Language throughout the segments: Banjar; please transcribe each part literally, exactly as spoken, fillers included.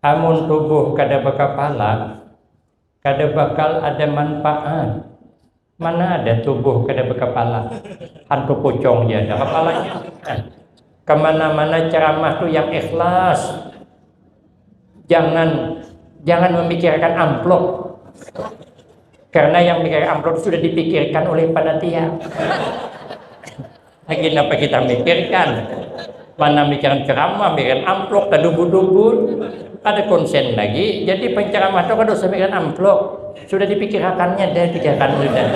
Amun tubuh kada bakapala, kada bakal ada manpaat. Mana ada tubuh kada bakapala? Hantu pucung ja ada kapalanya. Kemana-mana ceramah tu yang ikhlas. Jangan jangan memikirkan amplop. Karena yang mikir amplop sudah dipikirkan oleh panitia. Lagi apa kita mikirkan? Mana mikiran ceramah, mikiran amplop, tadubu-dubu. Ada konsen lagi. Jadi penceramah tu kada usah mikiran amplop. Sudah dipikirakannya, dah pikirkan sudah.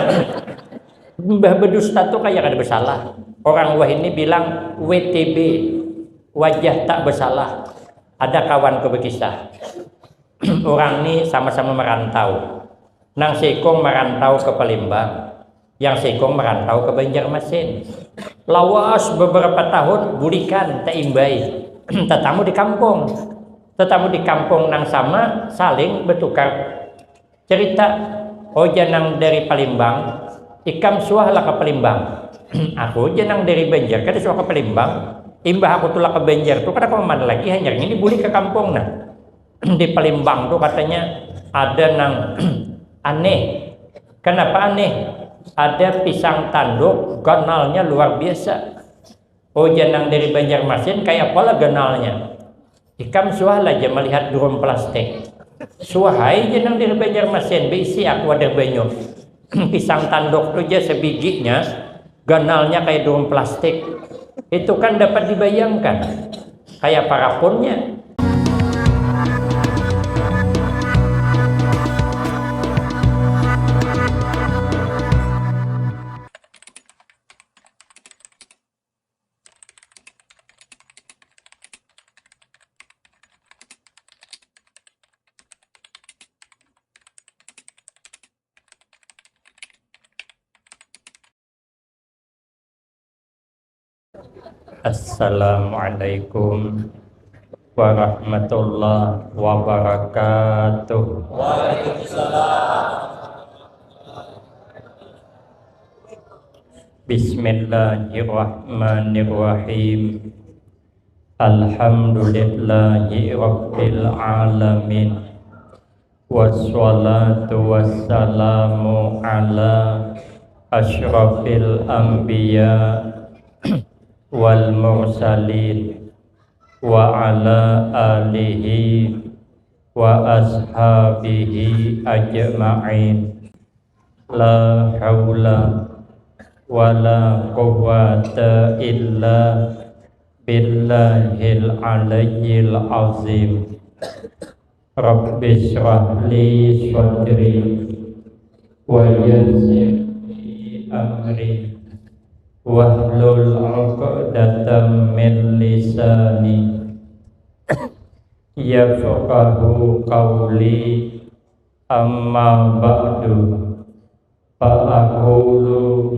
Mbah bedusta tu kaya kada bersalah. Orang wahini bilang W T B, wajah tak bersalah. Ada kawanku berkisah. Orang ni sama-sama merantau. Nang sikung merantau ke Palembang, yang sikung merantau ke Banjarmasin. Lawas beberapa tahun bulikan taimbai. Tatamu di kampung. Tatamu di kampung nang sama saling bertukar cerita. Oh, janang dari Palembang, ikam suah lah ke Palembang. Aku janang dari Banjar, kada suah ke Palembang. Imbah aku tulak ke Banjar tu, kada kemana lagi, hanyar ini bulik ke kampung nah. Di Palembang tu katanya ada nang aneh. Kenapa aneh? Ada pisang tanduk, ganalnya luar biasa. Oh, janang dari Banjarmasin, kayak apa lah ganalnya? Ikam suah lah ja melihat drum plastik. Suahai janang dari Banjarmasin, beisi aku wadah banyu. Pisang tanduk tu ja sebiginya, ganalnya kayak drum plastik. Itu kan dapat dibayangkan. Kayak parapunnya. Assalamualaikum warahmatullahi wabarakatuh. Waalaikumsalam. Bismillahirrahmanirrahim. Alhamdulillahi rabbil alamin. Wassalatu wassalamu ala asyrafil anbiya wal mursalin wa ala alihi wa ashabihi ajma'in. La haula wa la quwwata illa billahil aliyyil azim. Rabbi shrah li sadri wa yassir li amri wahlul 'uqdatam min lisani yafqahu qawli. Amma ba'du, fa aqulu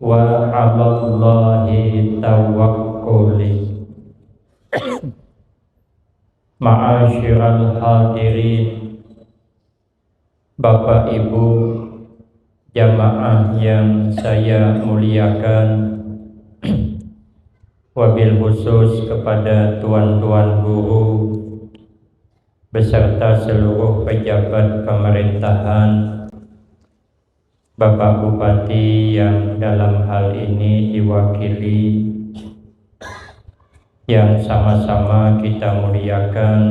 wa 'alallahi tawakkuli. Ma'asyiral hadirin, Bapak Ibu, jamaah yang saya muliakan, wabil khusus kepada tuan-tuan guru beserta seluruh pejabat pemerintahan, Bapak Bupati yang dalam hal ini diwakili, yang sama-sama kita muliakan,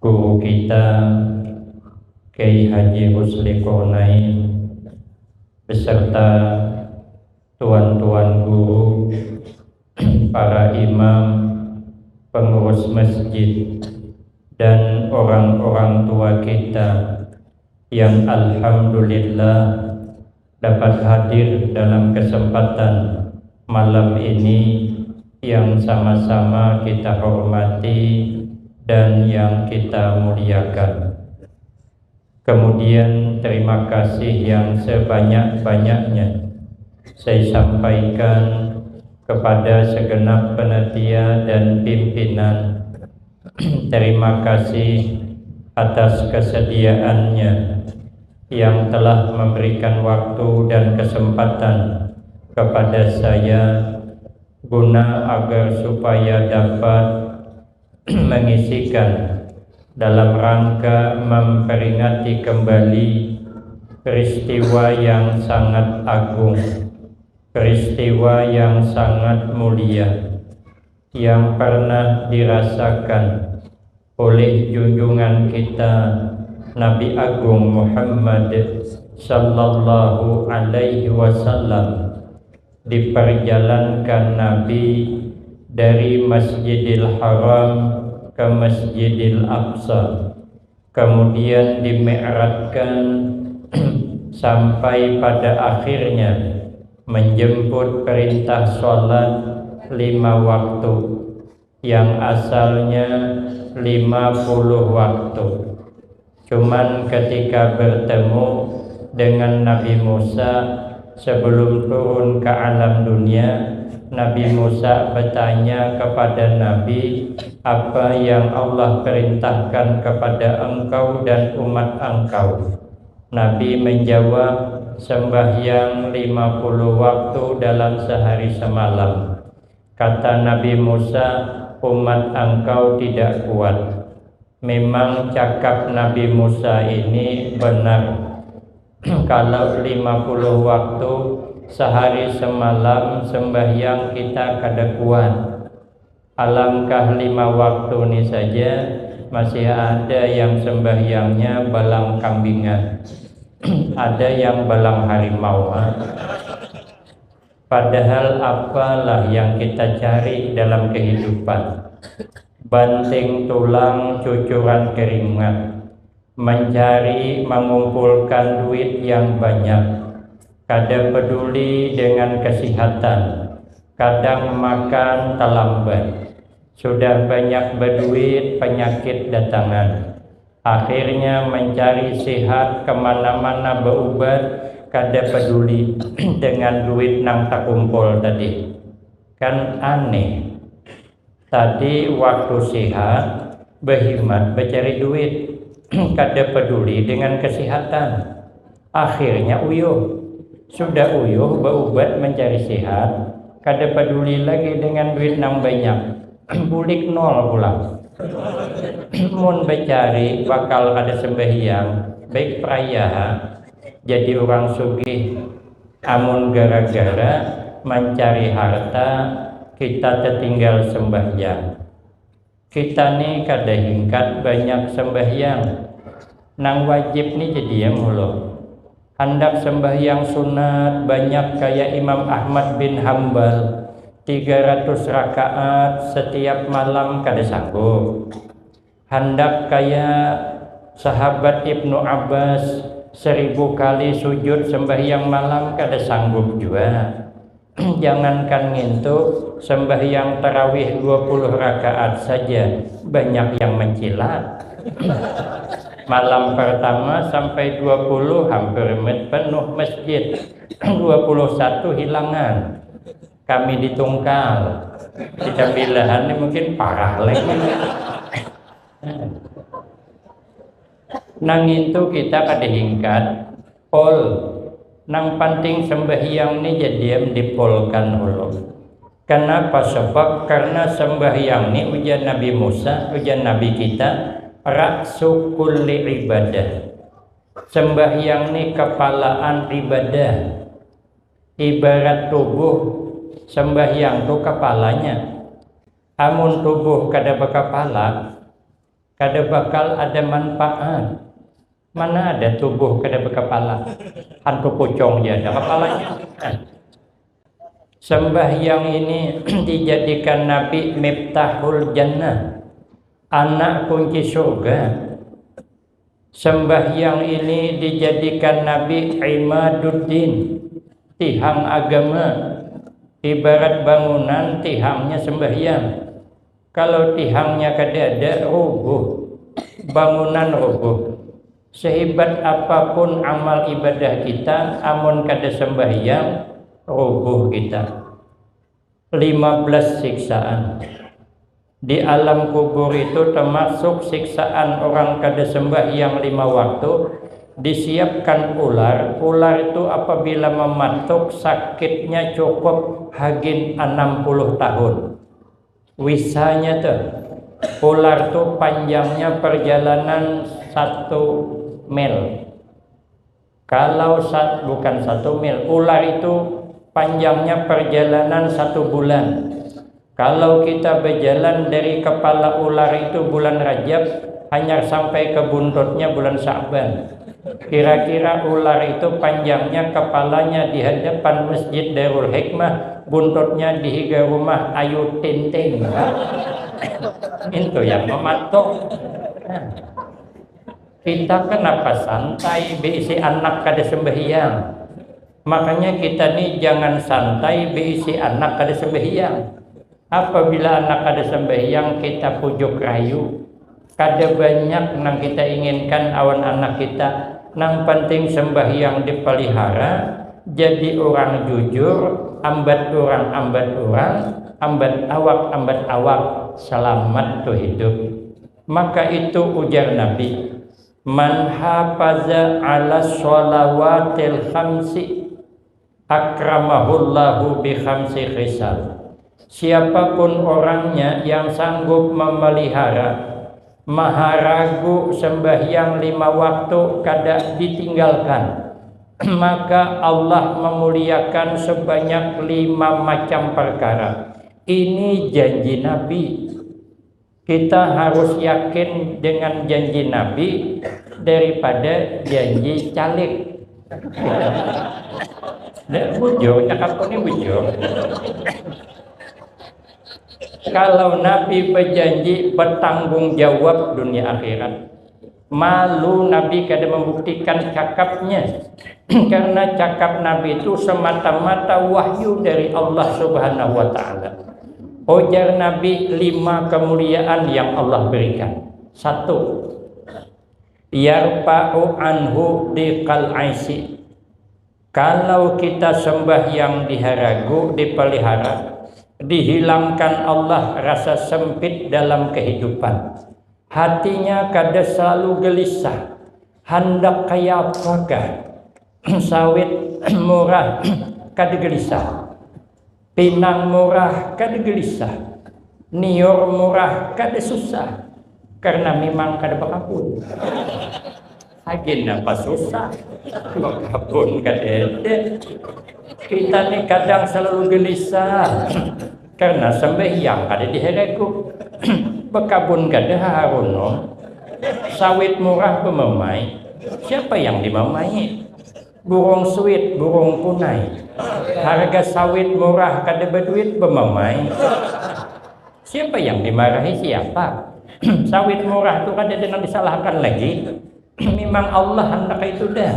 guru kita Kiai Haji Rusli Qurnain beserta tuan-tuan guru, para imam, pengurus masjid, dan orang-orang tua kita yang alhamdulillah dapat hadir dalam kesempatan malam ini yang sama-sama kita hormati dan yang kita muliakan. Kemudian, terima kasih yang sebanyak-banyaknya saya sampaikan kepada segenap panitia dan pimpinan. Terima kasih atas kesediaannya yang telah memberikan waktu dan kesempatan kepada saya guna agar supaya dapat mengisikan dalam rangka memperingati kembali peristiwa yang sangat agung, peristiwa yang sangat mulia yang pernah dirasakan oleh junjungan kita Nabi Agung Muhammad sallallahu alaihi wasallam, diperjalankan Nabi dari Masjidil Haram ke Masjidil Aqsa, kemudian dimi'rajkan sampai pada akhirnya menjemput perintah sholat lima waktu yang asalnya lima puluh waktu. Cuman ketika bertemu dengan Nabi Musa sebelum turun ke alam dunia, Nabi Musa bertanya kepada Nabi apa yang Allah perintahkan kepada engkau dan umat engkau. Nabi menjawab, sembahyang lima puluh waktu dalam sehari semalam. Kata Nabi Musa, umat engkau tidak kuat. Memang cakap Nabi Musa ini benar. Kalau lima puluh waktu sehari semalam sembahyang kita kada kuat. Alangkah lima waktu ni saja masih ada yang sembahyangnya balang kambingan. Ada yang balang harimau. Ha? Padahal apalah yang kita cari dalam kehidupan? Banting tulang cucuran keringat, mencari mengumpulkan duit yang banyak, kada peduli dengan kesihatan, kadang makan terlambat, sudah banyak berduit penyakit datangan. Akhirnya mencari sihat kemana-mana berubat, kada peduli dengan duit nang takumpul tadi. Kan aneh. Tadi waktu sihat, behimat becari duit, kada peduli dengan kesihatan. Akhirnya uyuh. Sudah uyuh berubat mencari sihat, kada peduli lagi dengan duit nang banyak. Bulik nol pulang. Mun becari bakal kada sembahyang, baik prayaha jadi orang sugih. Amun gara-gara mencari harta kita tertinggal sembahyang. Kita ni kada hingkat banyak sembahyang. Nang wajib ni jadiam hulu. Handak sembahyang sunat banyak kaya Imam Ahmad bin Hambal, tiga ratus rakaat setiap malam kada sanggup. Handak kaya sahabat Ibnu Abbas, seribu kali sujud sembahyang malam kada sanggup jua. Jangankan ngintu, sembahyang tarawih dua puluh rakaat saja banyak yang mencilat. Malam pertama sampai dua puluh hampir penuh masjid. Dua puluh satu hilangan. Kami di tungkal. Di Cambilahan ni mungkin parah lagi. Nang ngintu kita kada hingkat, pol. Nang panting sembahyang ni jadiam dipolkan hulu. Kenapa? Sebab karena sembahyang ni ujar Nabi Musa, ujar Nabi kita, ra'su kulli ibadah. Sembahyang ni kepalaan ibadah. Ibarat tubuh, sembahyang tu kepalanya. Amun tubuh kada berkepala, kada bakal ada manfaat. Mana ada tubuh kada berkepala? Hantu pucung ja ada kepalanya. Sembahyang ini dijadikan Nabi miftahul jannah, anak kunci surga. Sembahyang ini dijadikan Nabi imaduddin, tihang agama. Ibarat bangunan, tihangnya sembahyang. Kalau tihangnya kada ada, rubuh. Bangunan rubuh. Sehebat apapun amal ibadah kita, amun kada sembahyang, rubuh kita. Lima belas siksaan. Di alam kubur itu termasuk siksaan orang kada sembahyang lima waktu, disiapkan ular. Ular itu apabila mematuk, sakitnya cukup hagin enam puluh tahun. Wisanya tuh, Ular tu panjangnya perjalanan satu mil. Kalau sa-, bukan satu mil, ular itu panjangnya perjalanan satu bulan. Kalau kita berjalan dari kepala ular itu bulan Rajab, hanya sampai ke buntutnya bulan Sa'ban. Kira-kira ular itu panjangnya kepalanya di hadapan Masjid Darul Hikmah, buntutnya di higa rumah Ayu Ting Ting. Itu yang mematuk. Nah, kita kenapa santai beisi anak kada sembahyang? Makanya kita ni jangan santai beisi anak kada sembahyang. Apabila anak kada sembahyang, kita pujuk rayu. Kada banyak nang kita inginkan awan anak kita. Nang penting sembahyang dipelihara, jadi orang jujur, ambat orang, ambat orang, ambat awak, ambat awak, selamat tu hidup. Maka itu ujar Nabi, "Man hafaza ala shalawatil khamsi akramahullahu bi khamsi khisal." Siapapun orangnya yang sanggup memelihara, maharagu sembahyang lima waktu kada ditinggalkan, maka Allah memuliakan sebanyak lima macam perkara. Ini janji Nabi. Kita harus yakin dengan janji Nabi daripada janji caleg. Nah, bujur, cakapku ni bujur. Kalau Nabi berjanji bertanggung jawab dunia akhirat, malu Nabi kada membuktikan cakapnya. Karena cakap Nabi itu semata-mata wahyu dari Allah Subhanahu wa Ta'ala. Ujar Nabi, lima kemuliaan yang Allah berikan. Satu, yarfa'u anhu diqal aisi. Kalau kita sembahyang diharagu, dipelihara, dihilangkan Allah rasa sempit dalam kehidupan. Hatinya kada selalu gelisah, handak kaya apakah? Sawit murah kada gelisah, pinang murah kada gelisah, niur murah kada susah, karena memang kada bakabun. Agin apa susah? Bakabun kadede. Kita ni kadang selalu gelisah karena sembahyang kada diharagu. Bakabun kada haharuno. Sawit murah bamamai. Siapa yang dimamai? Burung suit, burung punai. Harga sawit murah kada baduit bamamai. Siapa yang dimarahi siapa? Sawit murah tu kada ada nang disalahkan lagi. Memang Allah handak itu dah.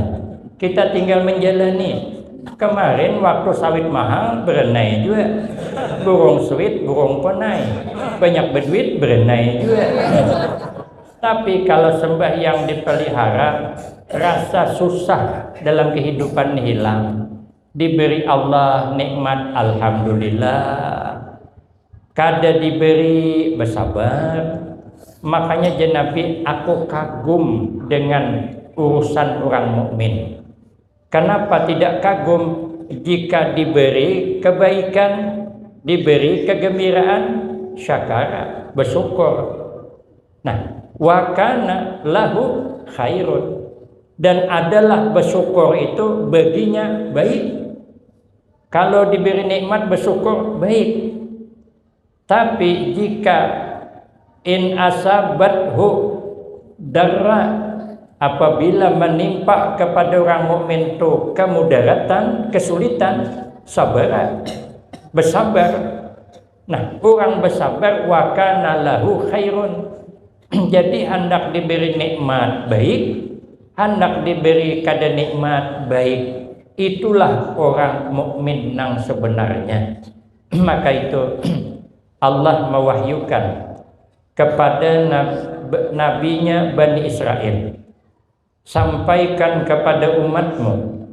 Kita tinggal menjalani. Kemarin waktu sawit mahal, berenai jua. Burung suit, burung ponai. Banyak beduit, berenai jua. Tapi kalau sembahyang dipelihara, rasa susah dalam kehidupan hilang. Diberi Allah nikmat, alhamdulillah. Kada diberi, bersabar. Makanya jar Nabi, aku kagum dengan urusan orang mukmin. Kenapa tidak kagum? Jika diberi kebaikan, diberi kegembiraan, syakara, bersyukur. Nah, wa kana lahu khairun. Dan adalah bersyukur itu baginya baik. Kalau diberi nikmat, bersyukur baik. Tapi jika in asabathu darra, apabila menimpa kepada orang mukmin tu kemudaratan, kesulitan, sabar, bersabar. Nah, orang bersabar, wa kana lahu khairun. Jadi, handak diberi nikmat baik, handak diberi kada nikmat baik. Itulah orang mukmin nang sebenarnya. Maka itu, Allah mewahyukan kepada nab-, nabinya Bani Israel, sampaikan kepada umatmu,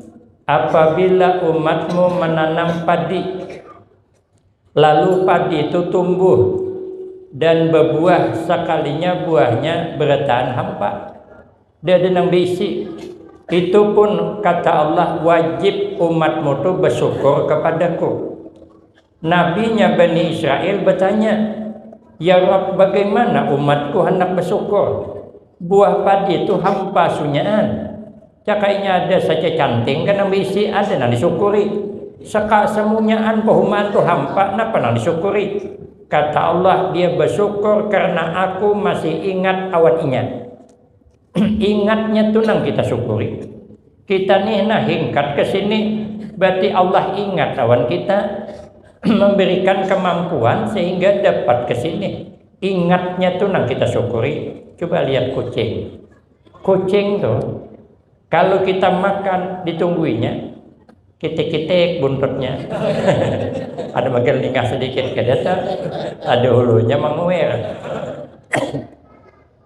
apabila umatmu menanam padi, lalu padi itu tumbuh dan berbuah, sekalinya buahnya berataan hampa, dia ada nang berisi. Itu pun kata Allah, wajib umatmu tu bersyukur kepadaku. Nabinya Bani Israel bertanya, Ya Rab, bagaimana umatku hendak bersyukur? Buah padi tu hampa sunyaan. Cakainya ada saja canting kan nang bisi ada nang disyukuri. Seka semunyaan pehumaan tu hampa napa nang disyukuri? Kata Allah, dia bersyukur karena aku masih ingat awan inya. Ingatnya tu nang kita syukuri. Kita nih nah hingkat ke sini, berarti Allah ingat awan kita, memberikan kemampuan sehingga dapat ke sini. Ingatnya tu nang kita syukuri. Coba lihat kucing. Kucing tu kalau kita makan ditungguinya, kitik-kitik buntutnya. Ada makin lingah sedikit ke data, ada hulunya manguir.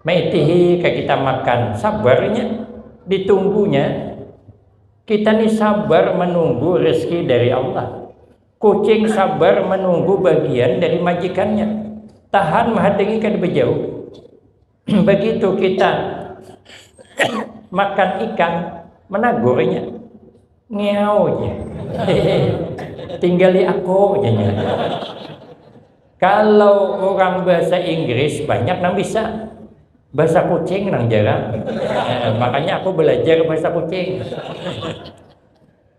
Maitihi ke kita makan, sabarnya, ditunggunya. Kita ni sabar menunggu rezeki dari Allah. Kucing sabar menunggu bagian dari majikannya. Tahan mahadangi kada bejauh. Begitu kita makan ikan, menagurnya. Ngeau je. Tinggali aku janya. Kalau orang bahasa Inggris banyak nang bisa. Bahasa kucing nang jarang. Eh, makanya aku belajar bahasa kucing.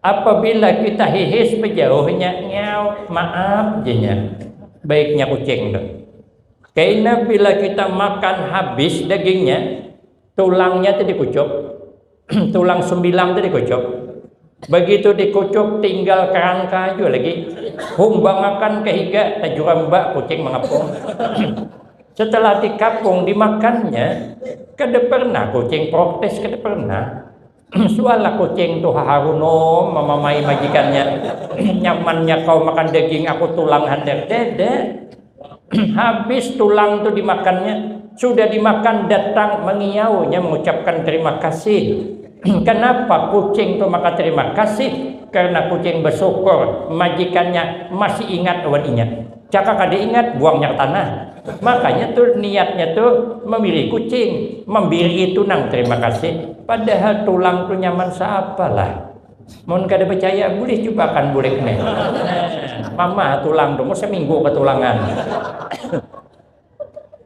Apabila kita hihis bejauhnya, ngeau, maaf janya. Baiknya kucing tu. Kaina bila kita makan habis dagingnya, tulangnya tu dikucuk. Tulang sembilang tu dikucuk. Begitu dikucuk tinggal kerangka jua lagi. Humbangakan ke higa, tajuramba kucing mengepung. Setelah dikapung dimakannya, kada pernah kucing protes, kada pernah. Sualah kucing tu haharunom mamamai majikannya. Nyamannya kau makan daging aku tulang handar. Dada. Habis tulang tu dimakannya. Sudah dimakan datang mengiaunya mengucapkan terima kasih. Kenapa kucing tu maka terima kasih? Karena kucing bersyukur majikannya masih ingat awan inya. Caka kada ingat buangnya ke tanah. Makanya tu niatnya tu memilih kucing, memberi itu nang terima kasih. Padahal tulang tu nyaman siapa lah. Mun kada percaya boleh cobakan bulik nih. Mama tulang tu mau seminggu ketulangan.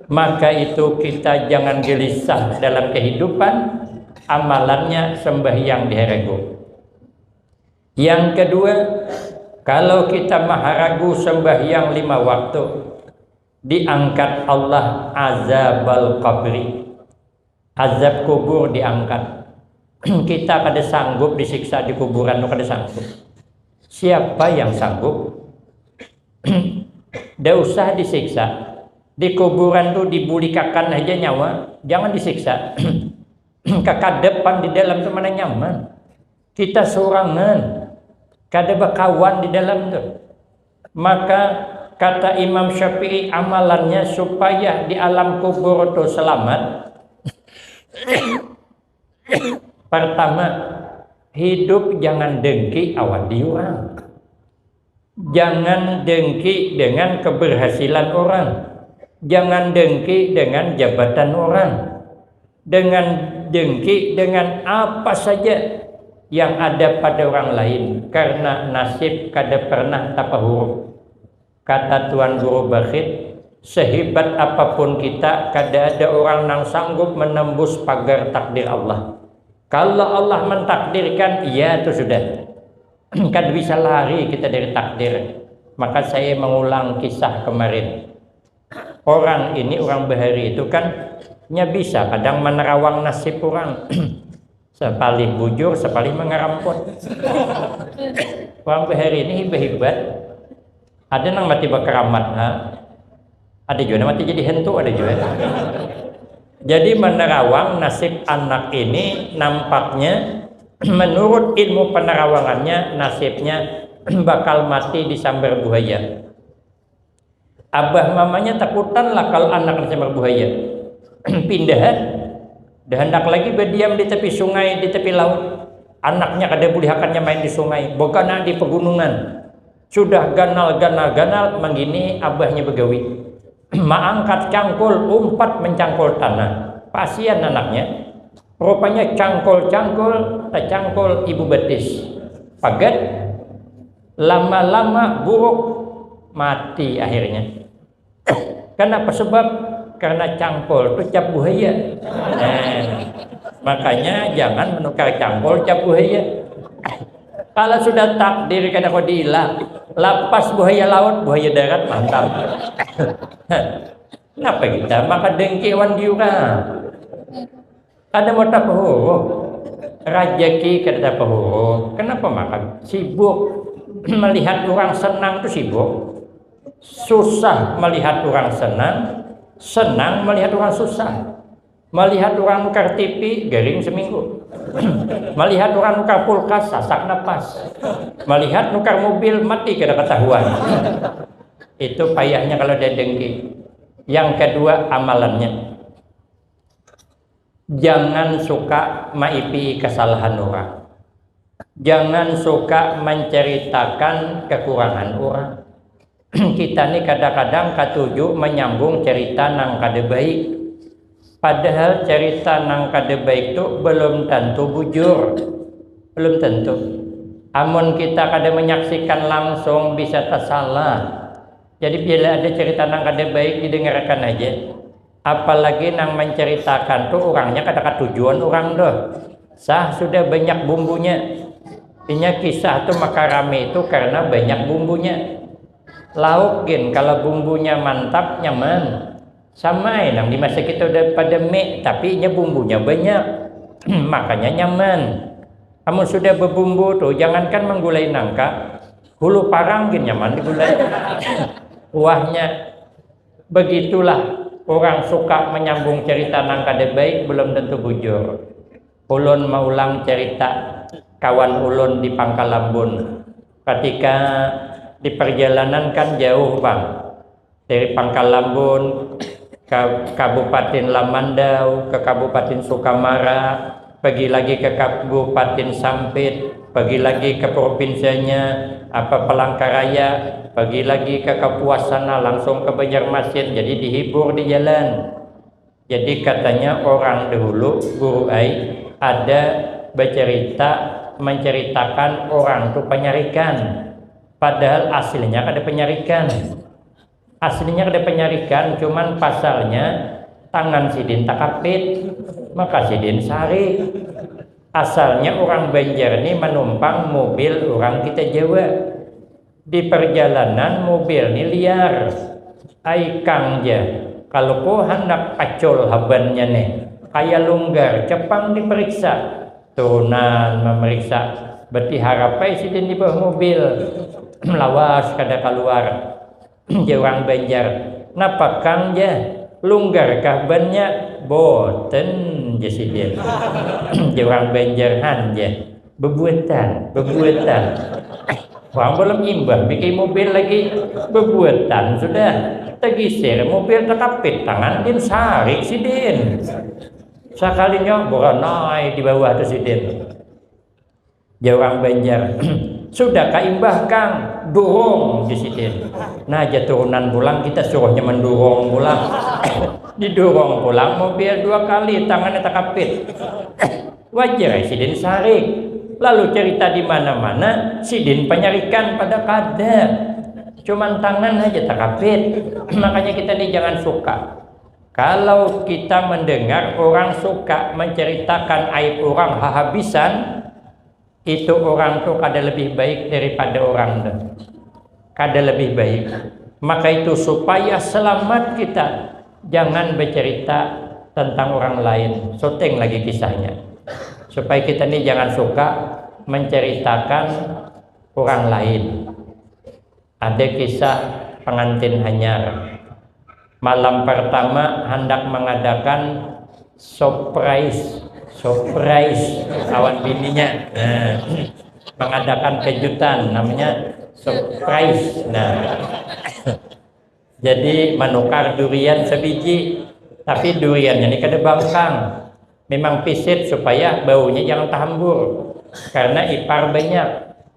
Maka itu kita jangan gelisah dalam kehidupan, amalannya sembahyang diharagu. Yang kedua, kalau kita maharagu sembahyang lima waktu, diangkat Allah azabal qabri. Azab kubur diangkat. Kita kada sanggup disiksa di kuburan tu, kada sanggup. Siapa yang sanggup? Dah usah disiksa. Di kuburan tu dibulikakan aja nyawa, jangan disiksa. Kekadapan di dalam tu mana nyaman. Kita sorangan, kada bakawan di dalam tu. Maka kata Imam Syafi'i, amalannya supaya di alam kubur tu selamat. Pertama, hidup jangan dengki awan diurang. Jangan dengki dengan keberhasilan orang. Jangan dengki dengan jabatan orang. Dengan dengki dengan apa saja yang ada pada orang lain, karena nasib kada pernah tapahurup. Kata Tuan Guru Bakhit, sehebat apapun kita, kada ada orang nang sanggup menembus pagar takdir Allah. Kalau Allah mentakdirkan, iya tu sudah. Kada bisa lari kita dari takdir. Maka saya mengulang kisah kemarin. Orang ini, orang bahari itu kan nya bisa kadang menerawang nasib orang. Sapalih bujur, sapalih mengaramput. Orang bahari ini hibat-hibat. Ada nang mati bakaramat, ha? Ada juga nang mati jadi hantu, ada juga. Jadi menerawang nasib anak ini nampaknya menurut ilmu penerawangannya nasibnya bakal mati disambar buaya. Abah mamanya takutan lah kalau anak disambar buaya. Pindahan, dah handak lagi berdiam di tepi sungai, di tepi laut. Anaknya kada bulihakannya main di sungai, begana di pegunungan. Sudah ganal, ganal, ganal, manggini abahnya begawi. Maangkat cangkul, umpat mencangkul tanah. Pasian anaknya. Rupanya cangkul-cangkul, tacangkul ibu betis. Pagat, lama-lama buruk, mati akhirnya. Kenapa sebab? Karena cangkul tu cap buhaya. Nah, makanya jangan menukar cangkul cap buhaya. Kalau sudah takdir kada kau diilah, lapas buhaya laut, buhaya darat mantap. Kenapa kita maka dengki wan diura? Kada mau tapahuruh. Rajaki kada tapahuruh. Kenapa maka sibuk? Melihat orang senang tu sibuk. Susah melihat orang senang, senang melihat orang susah. Melihat orang nukar T V, garing seminggu. Melihat orang nukar kulkas, sasak napas. Melihat nukar mobil, mati kada ketahuan. Itu payahnya kalau dia dengki. Yang kedua, amalannya. Jangan suka maipi kesalahan orang. Jangan suka menceritakan kekurangan orang. Kita ni kadang-kadang katuju menyambung cerita nang kada baik. Padahal cerita nang kada baik tu belum tentu bujur. Belum tentu. Amun kita kada menyaksikan langsung, bisa tasalah. Jadi bila ada cerita nang kada baik, didengarkan aja. Apalagi nang menceritakan tu orangnya kada katujuan orang tuh. Sah sudah banyak bumbunya. Inya kisah tu maka rame itu karena banyak bumbunya. Lauk gin, kalau bumbunya mantap, nyaman. Sama ai nang dimasak itu ada pada mie, tapi inya bumbunya banyak. Makanya nyaman. Amun sudah berbumbu tu, jangankan menggulai nangka, hulu parang gin nyaman digulai. Kuahnya. Begitulah orang suka menyambung cerita nang kada baik, belum tentu bujur. Ulun maulang cerita kawan ulun di Pangkal Lambun. Ketika di perjalanan kan jauh, Bang. Dari Pangkal Lambun ke Kabupaten Lamandau, ke Kabupaten Sukamara, pergi lagi ke Kabupaten Sampit, pergi lagi ke provinsinya, apa, Palangkaraya, pergi lagi ke Kapuas sana, langsung ke Banjarmasin. Jadi dihibur di jalan. Jadi katanya orang dahulu, guru ai, ada bercerita, menceritakan orang tu panyarikan. Padahal aslinya kada panyarikan. Aslinya kada panyarikan, cuman pasalnya tangan sidin takapit, maka sidin sarik. Asalnya orang Banjar ni manumpang mobil orang kita Jawa. Di perjalanan mobil ni liar. Ai kang ja, kalau ko handak pacul habannya nih, kaya lunggar, cepang diperiksa. Turunan memeriksa, betiharap ai sidin di bawah mobil. Lawas kada kaluar. Jar urang Banjar, napa kang ja? Lunggar kah bannya? Boten, jar sidin. Jar urang Banjar, han ja. Bebuatan, bebuatan. Urang belum imbah bikin mobil lagi, bebuatan sudah. Tegiser mobil, tekapit tangan, din sarik sidin. Sakalinya beranai di bawah tu sidin. Jar urang Banjar, sudah kaimbah kang, durung, jar sidin. Nah, jar turunan pulang, kita suruhnya mendurung pulang. Didurung pulang mobil dua kali, tangannya takapit. Wajar ai sidin sarik. Lalu cerita di mana-mana, sidin panyarikan pada kada. Cuman tangan aja takapit. Makanya kita ni jangan suka. Kalau kita mendengar orang suka menceritakan aib orang hahabisan, itu orang tu kada lebih baik daripada orang tu. Kada lebih baik. Maka itu, supaya selamat kita, jangan bercerita tentang orang lain. Syuting lagi kisahnya. Supaya kita ni jangan suka menceritakan orang lain. Ada kisah pengantin hanyar. Malam pertama handak mengadakan surprise, surprise awan bininya. Nah, mengadakan kejutan, namanya surprise. Nah, jadi menukar durian sebiji, tapi duriannya ni kada bangkang. Memang pisit supaya baunya jangan tahambur. Karena ipar banyak.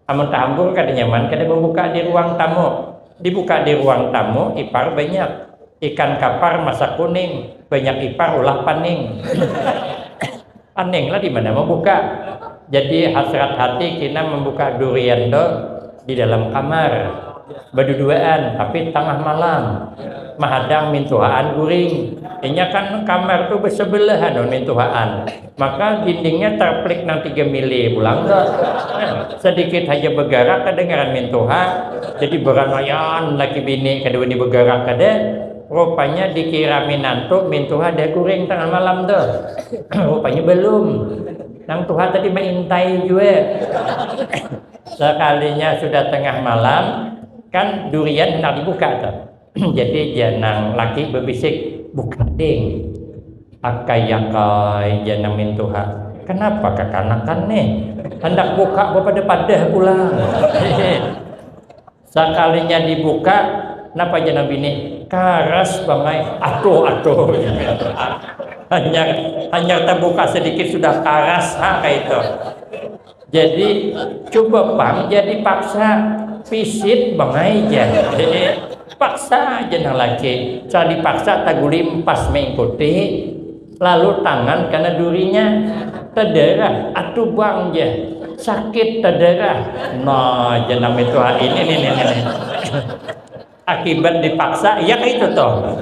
Amun tahambur kada nyaman, kada membuka di ruang tamu. Dibuka di ruang tamu, ipar banyak. Ikan kapar masak kuning, banyak ipar ulah paning. Paning lah di mana membuka. Jadi hasrat hati kina membuka durian tu di dalam kamar. Baduduaan, tapi tangah malam mahadang mintuhaan guring. Inya kan kamar tu bersebelahan lawan mintuhaan, maka dindingnya terplik nang tiga mili pulang tu. Sedikit haja begarak kedengaran mintuha, jadi beranayan laki bini kada wani begarak kada. Rupanya dikira minantu mintuha dah guring tangah malam tu. Rupanya belum. Nang tuha tadi maintai jua. Sekalinya sudah tengah malam, kan durian hendak dibuka tu. Jadi janang laki bebisik, "Buka ding." "Akai, akai," janang mintuha. "Kenapa kakanakan nih? Hendak buka bepadah-padah pulang." Sekalinya dibuka, napa janang bini? "Karas bangai." "Aduh, aduh." Hanyar, hanyar terbuka sedikit sudah karas ha kayak itu. Jadi coba pang jadi paksa, pisit bangai ja. Paksa aja nang laki. Cara dipaksa tagulimpas mengikuti, lalu tangan kena durinya, tadarah, atubang ja, sakit tadarah. Nah, janam itu ini ini ini. Akibat dipaksa, ya kayak itu toh.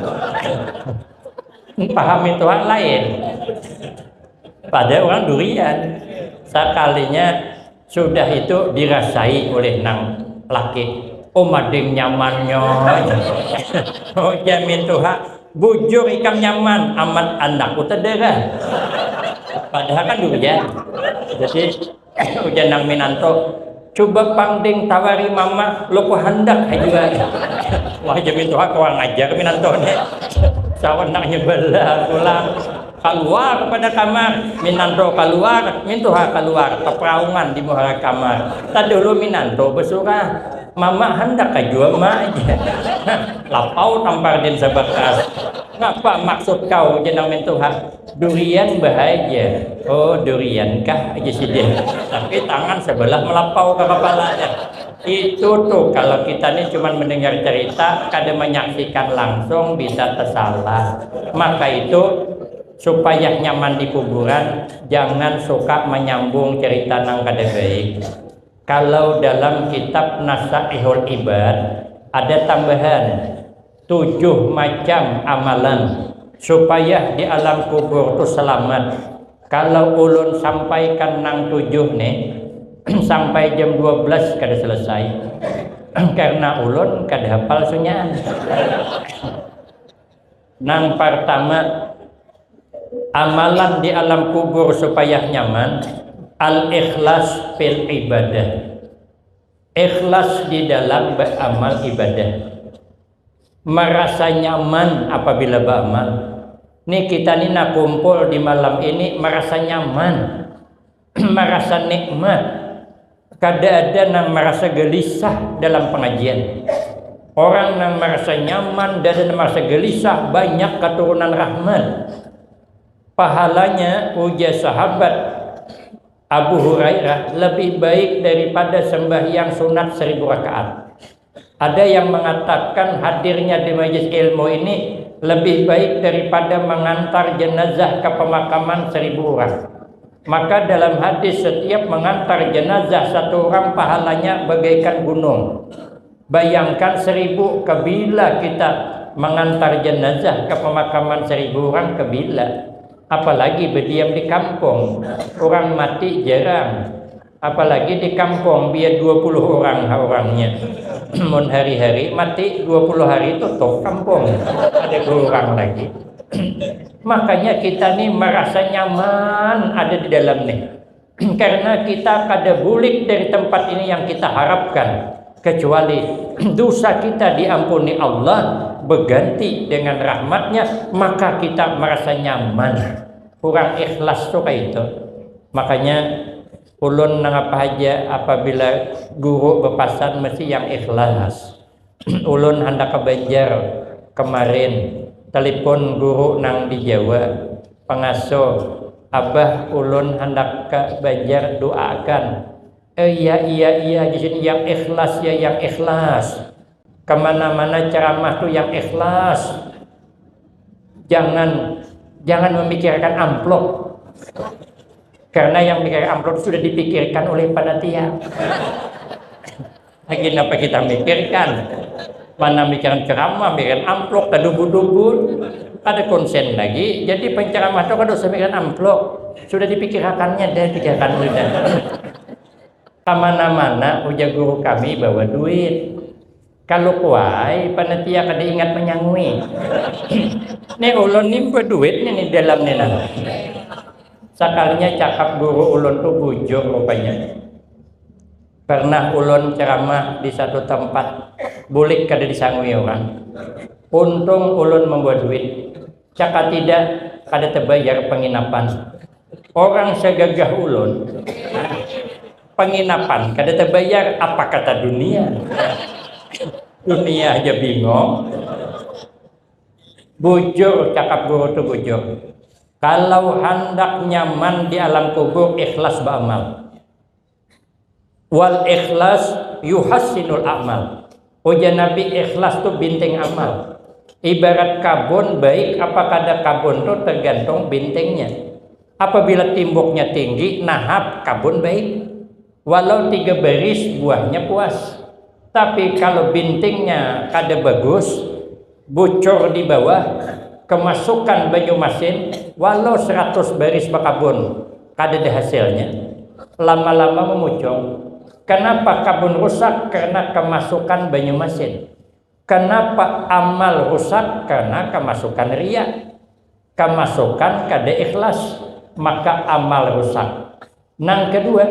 Paham itu lain. Pada orang durian. Sekalinya sudah itu dirasai oleh nang laki. "Oh, mading nyamannya." Oh, jamin tuha, "Bujur ikam nyaman, amat anakku tedera." Padahal kan durian. Jadi ujar nang minanto, "Coba pang ding tawari mama, lo ku handak jua." Wah, jamin tuha kurang ajar minanto nih. Sawanaknya bela pulang. Kaluar pada kamar, minanto kaluar, mintuha kaluar, peperaungan di muhara kamar. Tadulu minanto besurah, "Mama handak ka jua ma," aja. Lapau tampar din sabakas. "Ngapa maksud kau?" jenang mintuha. "Durian bahaja." "Oh, durian kah?" aja sidin. Tapi tangan sebelah melapau ke kepalanya. Itu tuh, kalau kita nih cuman mendengar cerita, kada menyaksikan langsung, bisa tersalah. Maka itu, supaya nyaman di kuburan, jangan suka menyambung cerita nang kada baik. Kalau dalam kitab Nasaihul Ibad ada tambahan tujuh macam amalan supaya di alam kubur tu selamat. Kalau ulun sampaikan nang tujuh nih, sampai jam dua belas kada selesai. Karena ulun kada hafal sunyahan. Nang pertama, amalan di alam kubur supaya nyaman, al-ikhlas fil ibadah. Ikhlas di dalam beramal ibadah. Merasa nyaman apabila beramal. Nih kita nih nak kumpul di malam ini merasa nyaman, merasa nikmat. Kada ada nang merasa gelisah dalam pengajian. Orang nang merasa nyaman dan merasa gelisah banyak keturunan rahmat. Pahalanya, ujar sahabat Abu Hurairah, lebih baik daripada sembahyang sunat seribu rakaat. Ada yang mengatakan hadirnya di majelis ilmu ini lebih baik daripada mengantar jenazah ke pemakaman seribu orang. Maka dalam hadis, setiap mengantar jenazah satu orang pahalanya bagaikan gunung. Bayangkan seribu, kebila kita mengantar jenazah ke pemakaman seribu orang, kebila. Apalagi berdiam di kampung, orang mati jarang. Apalagi di kampung, biar dua puluh orang ha orangnya. Mun hari-hari mati, dua puluh hari tutup kampung. Ada dua orang lagi. Makanya kita nih merasa nyaman ada di dalam nih. Karena kita kada bulik dari tempat ini yang kita harapkan. Kecuali dosa kita diampuni Allah, berganti dengan rahmatnya, maka kita merasa nyaman. Kurang ikhlas tuh kayak itu. Makanya ulun nangapa aja apabila guru berpasan mesti yang ikhlas. Ulun handak ke Banjar kemarin, telepon guru nang di Jawa, pengasuh, "Abah, ulun handak ke Banjar, doakan." "Eh, iya, iya, iya," di sini yang ikhlas ya, yang ikhlas. Kemana-mana ceramah tuh yang ikhlas. Jangan jangan memikirkan amplop. Karena yang mikir amplop sudah dipikirkan oleh panitia. Lagi napa kita mikirkan? Mana mikiran ceramah, mikiran amplop, tadubu-dubu. Kada konsen lagi. Jadi penceramah tu kada usah mikiran amplop. Sudah dipikirakannya, dah pikirkan sudah. Kamana-mana ujar guru kami bawa duit. Kalu kuai panitia kada ingat manyangui. Nih ulun ni baduit nih, nih dalam nih nah. Sakalinya cakap guru ulun tu bujur rupanya. Pernah ulun ceramah di satu tempat, bulik kada disangui orang. Untung ulun membawa duit. Cakap tidak, kada terbayar penginapan. Orang segagah ulun, penginapan kada terbayar, apa kata dunia? Dunia aja bingung. Bujur, cakap guru tu bujur. Kalau handak nyaman di alam kubur, ikhlas beramal. Wal ikhlas yuhassinul amal. Ujar Nabi, ikhlas tu binting amal. Ibarat kabun, baik apa kada kabun tu tergantung bintingnya. Apabila timbuknya tinggi, nahap, kabun baik. Walau tiga baris, buahnya puas. Tapi kalau bintingnya kada bagus, bucur di bawah, kemasukan banyu masin, walau seratus baris bakabun, kadada hasilnya. Lama-lama memucung. Kenapa kabun rusak? Karena kemasukan banyu masin. Kenapa amal rusak? Karena kemasukan riya. Kemasukan kada ikhlas, maka amal rusak. Nang kedua,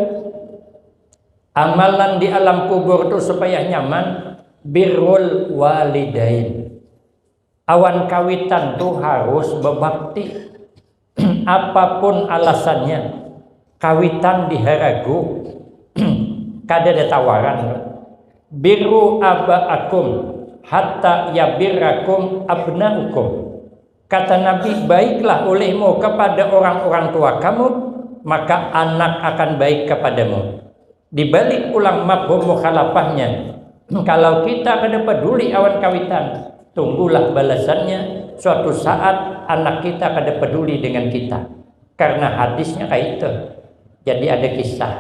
amalan di alam kubur tu supaya nyaman, birrul walidain. Awan kawitan tu harus bebakti. Apapun alasannya, kawitan diharagu, kada ada tawaran. Birru abaakum hatta yabirrakum abnaukum. Kata Nabi, baiklah olehmu kepada orang-orang tua kamu, maka anak akan baik kepadamu. Di balik pulang mafhum mukhalafahnya, kalau kita kada peduli awan kawitan, tunggulah balasannya suatu saat anak kita kada peduli dengan kita. Karena hadisnya kayak itu. Jadi ada kisah.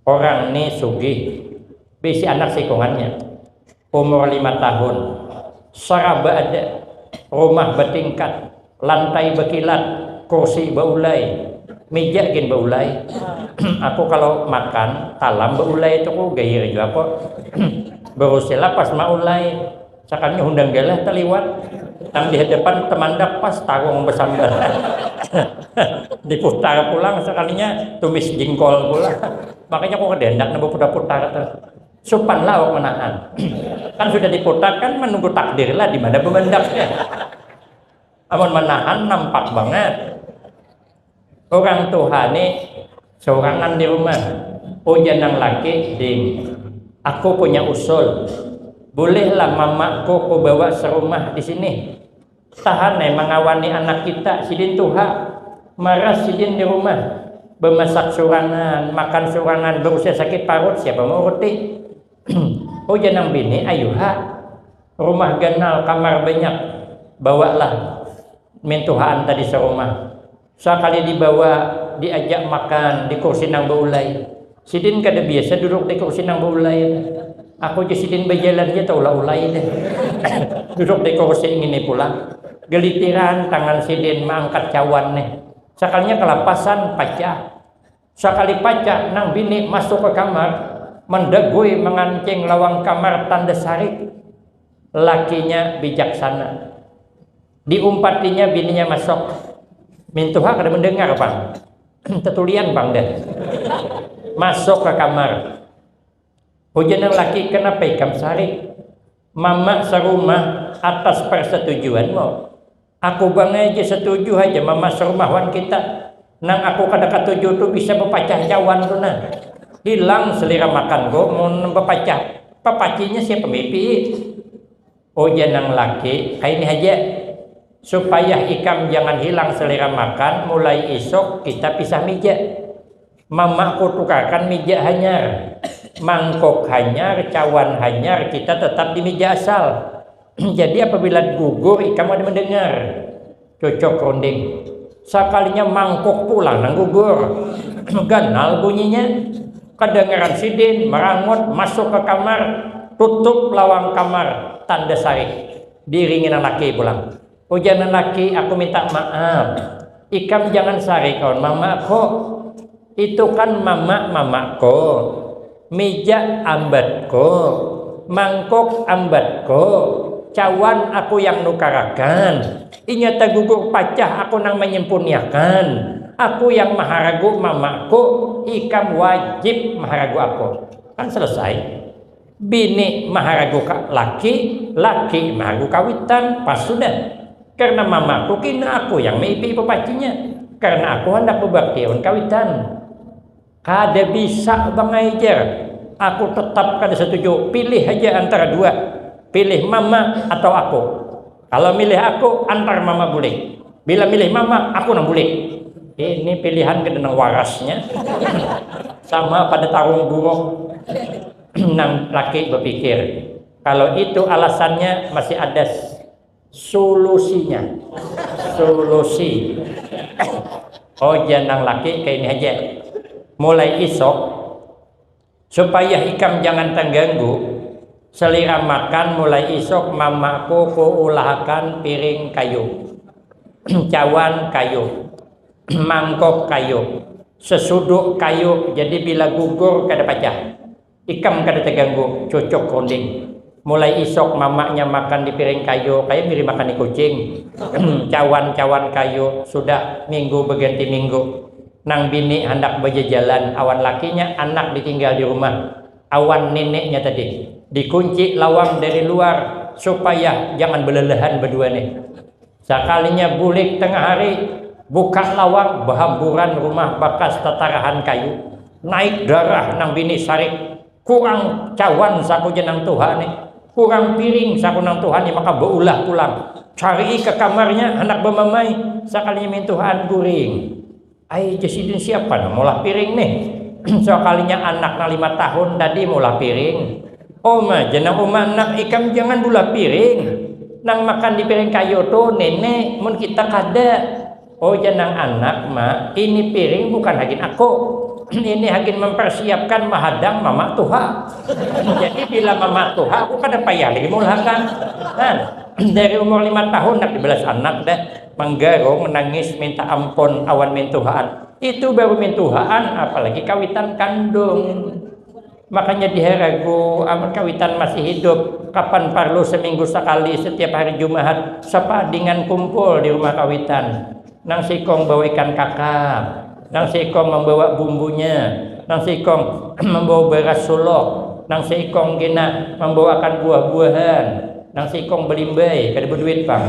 Orang ni sugih, bisi anak sikungannya. Umur lima tahun. Saraba ada, rumah bertingkat, lantai berkilat, kursi beulai, meja gin beulai. Aku kalau makan, talam beulai tu ku gair jua kok. Berusilah pas maulai. Sakalinya hundang galah taliwat. Nang di hadapan temandak pas tarung besambar. Diputar pulang sakalinya tumis jingkol pula. Makanya aku kada handak nang beputar-putar tu. Supan lah awak menahan. Kan sudah diputar kan menunggu takdir lah di mana bemandaknya. Amun menahan nampak banget. Orang tuha ni saurangan di rumah. Ujar nang laki, ding, aku punya usul. Bolehlah mamaku ku bawa serumah di sini. Tahan ai mangawani anak kita, sidin tuha. Maras sidin di rumah. Bemasak surangan, makan surangan, berusia sakit parut, siapa mauruti? Ujar nang bini, ayuha. Rumah ganal, kamar banyak. Bawalah mintuhaan tadi serumah. Sakali dibawa, diajak makan di kursi nang beulai. Sidin kada biasa duduk di kursi nang beulai. Aku ja sidin bajalan ja taulah ulai deh. Duduk di kursi ngini pulang. Gelitiran tangan sidin maangkat cawan nih. Sakalinya kalapasan, pacah. Sakali pacah, nang bini masuk ke kamar, mandagui mangancing lawang kamar tanda sarik. Lakinya bijaksana. Diumpatinya bininya masuk. Mintuha kada mendengar pang. Tetulian pang deh. Masuk ke kamar. Ujar nang laki, kenapa ikam sarik? Mama serumah atas persetujuanmu. Aku bangai ja setuju haja mama serumah wan kita. Nang aku kada katuju tu bisa bepacah cawan tu nah. Hilang selera makan ku mun bepacah. Pepacinya siapa mipi? Ujar nang laki, kaini haja. Supaya ikam jangan hilang selera makan, mulai isuk kita pisah mija. Mamaku tukarkan mija hanyar, mangkuk hanyar, cawan hanyar, kita tetap di mija asal. Jadi apabila gugur, ikam ada mendengar. Cucuk runding. Sakalinya mangkuk pulang nang gugur. Ganal bunyinya. Kadangaran sidin marangut masuk ke kamar, tutup lawang kamar, tanda sarik. Diiringi nang laki pulang. Ujar nang laki, aku minta maaf. Ikam jangan sarik lawan mamaku. Itu kan mama mamaku. Mija ambatku. Mangkuk ambatku. Cawan aku yang nukarakan. Inya tagugur pacah aku nang manyempurniakan. Aku yang maharagu mamaku. Ikam wajib maharagu aku. Kan selesai. Bini maharagu ka laki, laki maharagu kawitan, pas sudah. Karena mamaku kina aku yang maipi papacinya. Karena aku handak bebakti awan kawitan. Kada bisa bang ai jar. Aku tetap kada setuju. Pilih haja antara dua. Pilih mama atau aku. Kalau milih aku, antar mama bulik. Bila milih mama, aku nang bulik. Ini pilihan kada nang warasnya. Sama pada tarung buruk. Nang laki berpikir, kalau itu alasannya masih ada solusinya. Solusi. Oh, jangan laki kayak ini aja. Mulai isok, supaya ikam jangan terganggu, selera makan mulai isok mamaku kuulahakan piring kayu, cawan kayu, mangkok kayu, sesuduk kayu, jadi bila gugur kada pacah. Ikam kada terganggu, cucuk runding. Mulai isok mamanya makan di piring kayu, kayak mirip makan di kucing. Cawan-cawan kayu, sudah minggu berganti minggu. Nang bini handak bajajalan awan lakinya, anak ditinggal di rumah awan neneknya tadi. Dikunci lawang dari luar supaya jangan belelahan berdua nih. Sakalinya bulik tengah hari, buka lawang, bahamburan rumah bakas tatarahan kayu. Naik darah nang bini sarik. Kurang cawan saku jenang tuha nih. Kurang piring saku nang tuha nih, maka beulah pulang. Cari ke kamarnya, anak bemamai. Sakalinya mintuhaan guring. Ai, jar sidin, siapa nang maulah piring nih? Sakalinya anak nang lima tahun tadi maulah piring. Oma, jar nang uma, anak ikam jangan bulah piring. Nang makan di piring kayu tu nenek, mun kita kada. Oh, jar nang anak, ma, ini piring bukan hagin aku. Ini hagin mempersiapkan mahadang mama tuha. Jadi bila mama tuha, aku kada payah lagi maulahakan. Nah, dari umur lima tahun nak dibalas anak dah, menggarung, menangis, minta ampun awan mintuhaan. Itu baru mintuhaan, apalagi kawitan kandung. Makanya diharagu, amun kawitan masih hidup, kapan parlu seminggu sekali setiap hari Jumahat, sepadingan kumpul di rumah kawitan. Nang sikong bawa ikan kakap, nang sikong membawa bumbunya, nang sikong membawa beras sulok, nang sikong kena membawakan buah-buahan, nang sikong belimbai, kada berduit pang.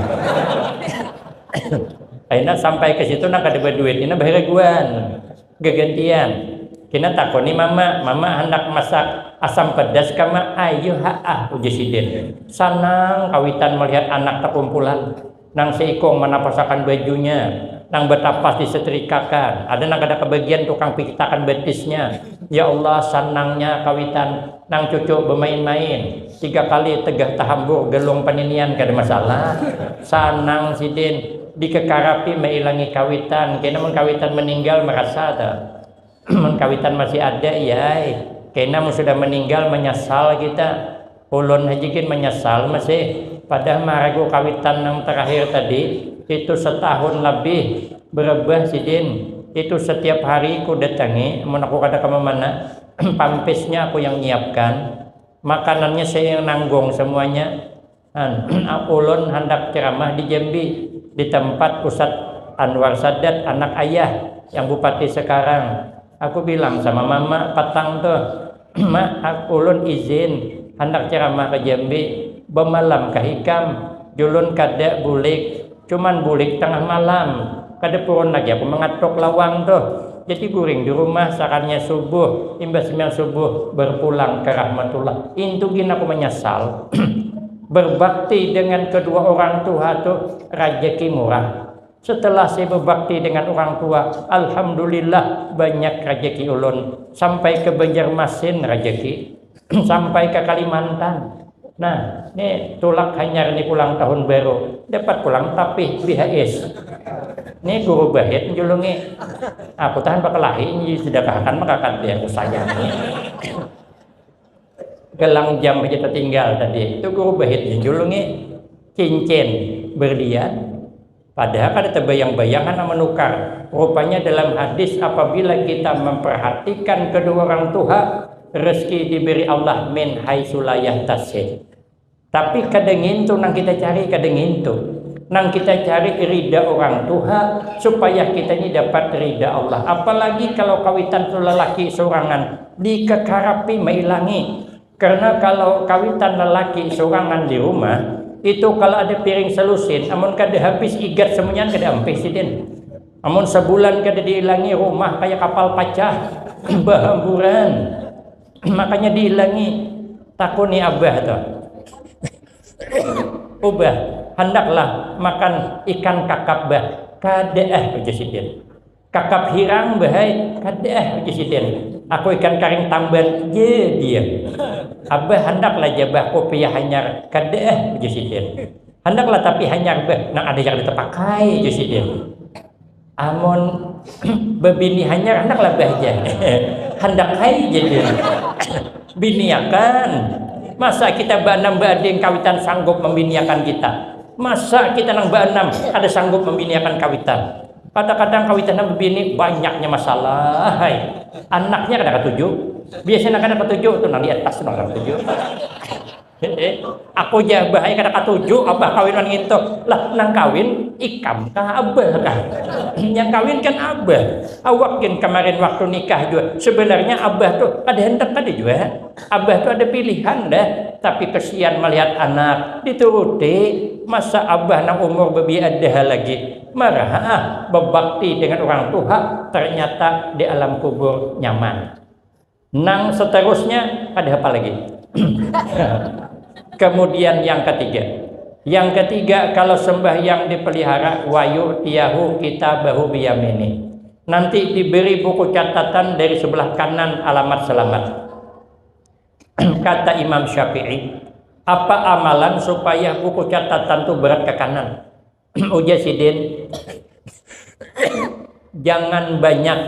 Akhirnya sampai ke situ, nang kada berduit ini baharaguan. Gagantian. Kena takoni mama, mama handak masak asam pedas kama, ayu ha ah, ujar sidin. Sanang kawitan melihat anak takumpulan. Nang seikung manapasakan bajunya, nang batapas disetrikakan, ada nang kada kebagian tukang pikitakan batisnya. Ya Allah, sanangnya kawitan. Nang cucu bemain-main, tiga kali tegah tahambur gelung paninian kada masalah. Sanang sidin, dikekarapi mailangi kawitan, kena mun kawitan meninggal merasa ta. Mun kawitan masih ada, iya ai. Kena mun sudah meninggal menyesal kita. Ulun haja gin menyesal masih. Padahal maragu kawitan nang terakhir tadi, itu setahun lebih berebah sidin. Itu setiap hari ku datangi, mun aku kada kama mana, pampisnya aku yang nyiapkan, makanannya saya yang nanggung semuanya. Ulun handak ceramah di Jambi, di tempat Ustadz Anwar Sadat, anak ayah yang bupati sekarang. Aku bilang sama mama patang tuh, ma, ulun izin handak ceramah ke Jambi, bemalam kah ikam? Julun kada bulik, cuman bulik tengah malam, kada purun lagi aku mengatuk lawang tuh. Jadi guring di rumah sakannya subuh, imbah sembahyang subuh berpulang ke rahmatullah. Intu gin aku menyesal. Berbakti dengan kedua orang tua tuh rajaki murah. Setelah saya berbakti dengan orang tua, alhamdulillah banyak rajaki ulun. Sampai ke Banjarmasin rajaki, sampai ke Kalimantan. Nah, ni tulak hanyar ni pulang tahun baru, dapat pulang tapih B H S. Ni guru bahit njulungi. Aku tahan bakalahi ini sedekahakan maka kada aku sayang. Gelang jam aja tertinggal tadi. Itu guru bahit njulungi. Cincin berlian. Padahal kada terbayang-bayang anak menukar. Rupanya dalam hadis apabila kita memperhatikan kedua orang tua, rezeki diberi Allah min haitsu la yahtasib. Tapi kada ngintu nang kita cari, kada ngintu. Nang kita cari rida orang tua supaya kita ini dapat rida Allah. Apalagi kalau kawitan tu lelaki sorangan, dikekarapi mailangi. Karena kalau kawitan lelaki sorangan di rumah, itu kalau ada piring selusin, amun kada habis igat semuanya kada ampih sidin. Amun sebulan kada diilangi, rumah kayak kapal pacah, bahamburan. Makanya diilangi, takuni abah tuh. Ubah, handaklah makan ikan kakap bah. Kada ah, ujar sidin. Kakap hirang bahai, kada ah, ujar sidin. Aku ikan karing tamban je dia. Abah handaklah jabah kopiah hanyar, kada ah, ujar sidin. Handaklah tapi hanyar bah, nang ada yang ditapakai, ujar sidin. Amun bebini hanyar, handaklah bah ja. Handak hai jadi. Biniakan. Masa kita baanam baading kawitan sanggup membiniakan kita? Masa kita nang baanam kada sanggup membiniakan kawitan? Kadang-kadang kawitan nang bebini banyaknya masalah, hai. Anaknya kada katuju. Biasanya kada katuju tu nang di atas tu nang kada katuju. Eh, aku ja bahaya kada katuju abah kawin wan ngintu. Lah nang kawin ikam kah abah kah? Yang kawin kan abah. Awak gin kemarin waktu nikah jua. Sebenarnya abah tu kada hendak kada jua. Abah tu ada pilihan dah. Tapi kesian melihat anak dituruti. Masa abah nang umur bebiadaha lagi marah ah, bebakti dengan orang tua ternyata di alam kubur nyaman. Nang seterusnya kada hafal lagi. Kemudian yang ketiga. Yang ketiga, kalau sembahyang dipelihara, wayu tiahu kita bahu biyamini. Nanti diberi buku catatan dari sebelah kanan alamat selamat. Kata Imam Syafi'i, apa amalan supaya buku catatan tu berat ke kanan? Ujar sidin, jangan banyak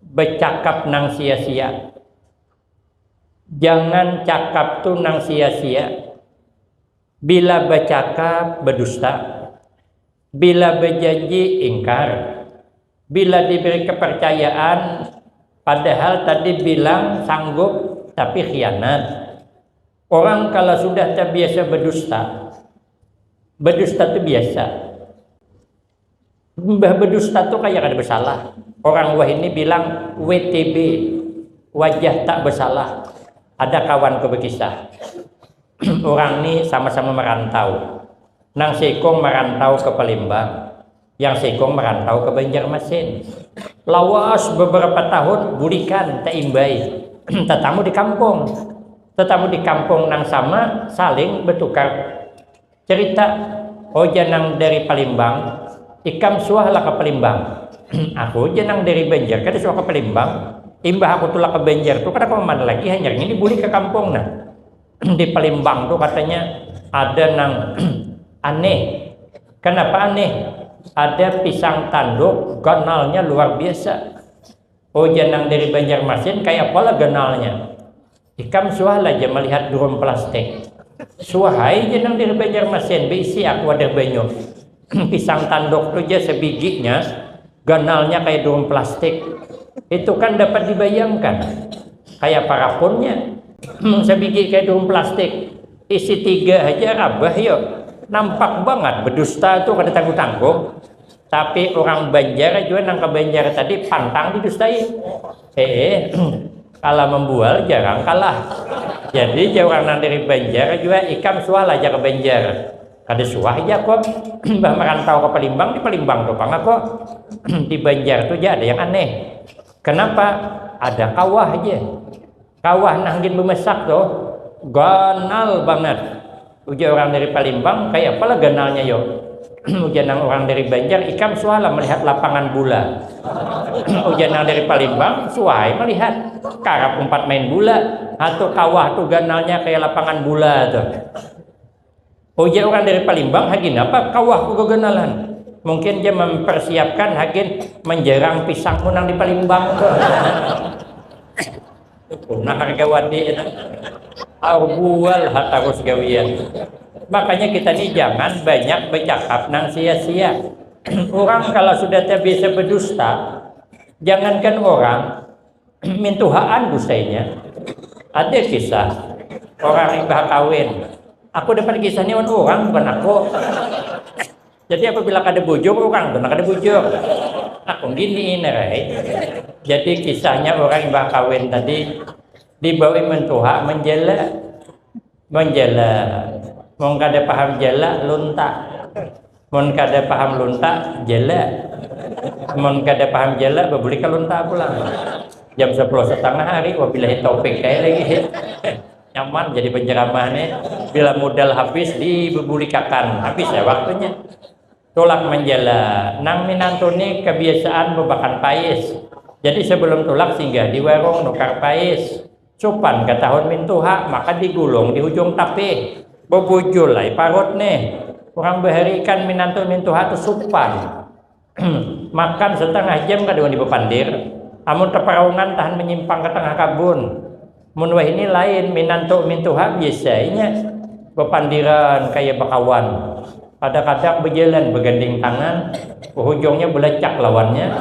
bercakap nang sia-sia. Jangan cakap tu nang sia-sia. Bila bercakap, berdusta. Bila berjanji, ingkar. Bila diberi kepercayaan, padahal tadi bilang sanggup, tapi khianat. Orang kalau sudah terbiasa berdusta, berdusta tu biasa. Mbah berdusta tu kaya kada bersalah. Orang wahini bilang W T B, wajah tak bersalah. Ada kawanku berkisah. Orang ni sama-sama merantau. Nang sikung merantau ke Palembang, yang sikung merantau ke Banjarmasin. Lawas beberapa tahun bulikan taimbai. Tetamu di kampung. Tetamu di kampung nang sama saling bertukar cerita. Oh, janang dari Palembang, ikam suah lah ke Palembang. Aku janang dari Banjar kada suah ke Palembang. Imbah aku tulak ke Banjar tu kada kemana lagi, hanyar ini buli ke kampung nah. Di Palembang tu katanya ada nang aneh. Kenapa aneh? Ada pisang tanduk ganalnya luar biasa. Oh, janang dari Banjarmasin, kayak apa lah ganalnya? Ikam suah lah aja melihat drum plastik. Suahai janang dari Banjarmasin, beisi aku wadah banyu. Pisang tanduk tu aja sebiginya, ganalnya kayak drum plastik. Itu kan dapat dibayangkan. Kayak parapunnya. Sebigi kayak drum plastik. Isi tiga aja rabah yuk. Nampak banget berdusta tu kada tanggung-tanggung. Tapi orang Banjar jua nang ke Banjar tadi pantang didustai. Eh, kalau membual jarang kalah. Jadi jar orang nang dari Banjar jua, ikam suah lah aja ke Banjar. Kada suah aja kok. Mbah merantau ke Palembang, di Palembang tu pang aku. Di Banjar tu aja ada yang aneh. Kenapa? Ada kawah aja. Kawah nang gin bemasak tu ganal banget. Ujar orang dari Palembang, kayak apalah ganalnya yo? Ujar nang orang dari Banjar, ikam sualah melihat lapangan bola. Ujar nang dari Palembang, suai melihat karap umpat main bola. Atu kawah tu ganalnya kayak lapangan bola tu. Ujar orang dari Palembang, hagin apa kawah ku gaganalan? Mungkin dia mempersiapkan hagin menjerang pisang menang di Palembang tu. Nah, harga wadi. Arbual ha tarus gawian. Makanya kita ni jangan banyak bercakap nang sia-sia. Orang kalau sudah terbiasa berdusta, jangankan orang, mintuhaan dustainya. Ada kisah orang imbah kawin. Aku dapat kisah ni wan orang, bukan aku. Jadi apabila kada bujur orang tu, kada bujur. Aku gini ini, right? Jadi kisahnya orang imbah kawin tadi dibawa mintuha menjela. Menjela. Mun kada paham jela, lunta. Mun kada paham lunta, jela. Mun kada paham jela, babuli ka lunta pulang. Jam sepuluh setengah hari, wabillahi taufik kayak lagi. Nyaman jadi penceramah nih. Bila modal habis, dibebulikakan. Habis ya waktunya. Tulak menjela. Nang minantu ni kebiasaan bebakan pais. Jadi sebelum tulak singgah di warung nukar pais. Supan ka tahun mintuha, maka digulung di hujung tapih. Bebujul ai parut nih. Urang bahari ikan minantu mintuha tu supan. Makan setengah jam kada wani bepandir. Amun teperaungan tahan menyimpang ke tengah kabun. Mun wahini lain, minantu mintuha biasanya bepandiran kaya bekawan. Kadang-kadang bejalan beganding tangan, hujungnya belecak lawannya.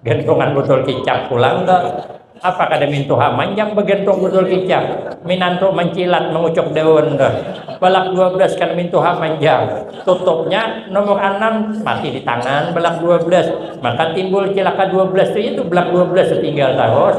Gantungan botol kicap pulang tuh. Apa kada mintuha manjang begantung botol kicap? Minantu mencilat mengucuk daun tuh. Balak dua belas kada mintuha manjang. Tutupnya nomor enam mati di tangan balak dua belas. Maka timbul cilaka dua belas tuh itu balak dua belas tinggal terus.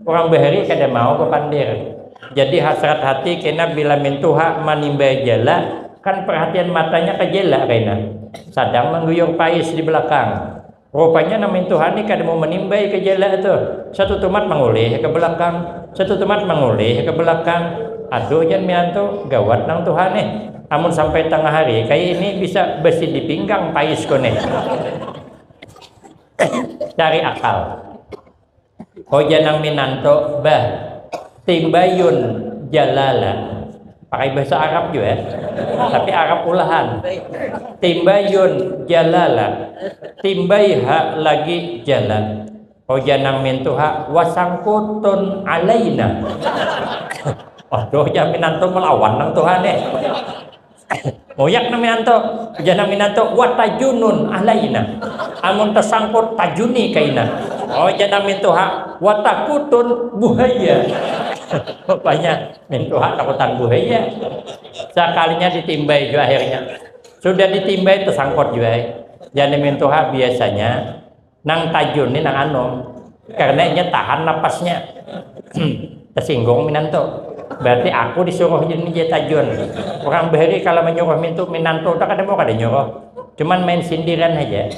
Orang bahari kada mau bepandir. Jadi hasrat hati kena bila mintuha manimbai jala, kan perhatian matanya ke jala kena. Sadang mengguyur pais di belakang. Rupanya nang mintuha ni kada mau menimbai ke jala tu. Satu tumat mengulih ke belakang, satu tumat mengulih ke belakang. Aduh jan miantu, gawat nang tuha nih. Amun sampai tengah hari kayak ini bisa besi di pinggang pais ko nih. Cari akal. Hoja nang minanto, bah, timbayun jalala. Pakai bahasa Arab juga ya. Tapi Arab ulahan. Timbayun jalala. Timbaiha lagi jala. Hoja nang mintuha wasangkutun alaina. Aduh, ya minanto melawan nang tuha nih. Muyak nang minanto, janang minanto, watajunun alaina. Amun tasangkut tajuni kaina. Oh, janang mintuha, watakutun buhaya. Rupanya mintuha takutan buhaya. Sakalinya ditimbai jua akhirnya. Sudah ditimbai tasangkut jua. Janang mintuha biasanya nang tajun ni nang anum, karena inya tahan napasnya. Tersinggung minantu. Berarti aku disuruh ini jadi tajun. Orang bahari kalau menyuruh mintu minantu tak ada mau kada nyuruh. Cuman main sindiran aja.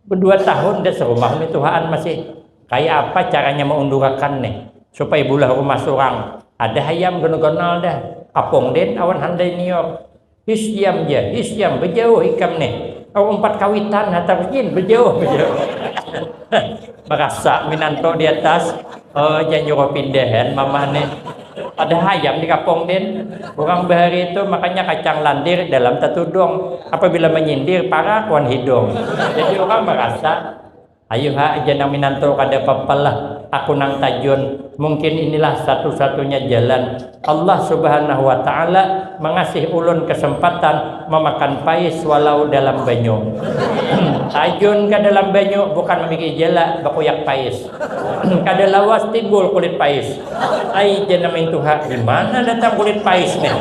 Berdua tahun dia serumah mintuhaan masih. Kayak apa caranya mengundurakan nih supaya bulah rumah surang? Ada hayam gonal-gonal dah. Kapung din awan handai nior. His diam ja, his diam, bejauh ikam nih. Au umpat kawitan hatar jin, bejauh, bejauh. Merasa minanto di atas, oh, jangan nyuruh pindahan mama nih. Ada hayam di kapung din. Orang bahari itu makanya kacang landir dalam tatudung. Apabila menyindir, parak wan hidung. Jadi orang merasa Ayuha aja nang minantu kada papa lah, aku nang tajun. Mungkin inilah satu-satunya jalan Allah Subhanahu wa Ta'ala mengasih ulun kesempatan memakan pais walau dalam banyu. Tajun ke dalam banyu bukan memikir jela bakuyak pais. Kada lawas timbul kulit pais. Ai janam mintuha, di mana datang kulit pais nih?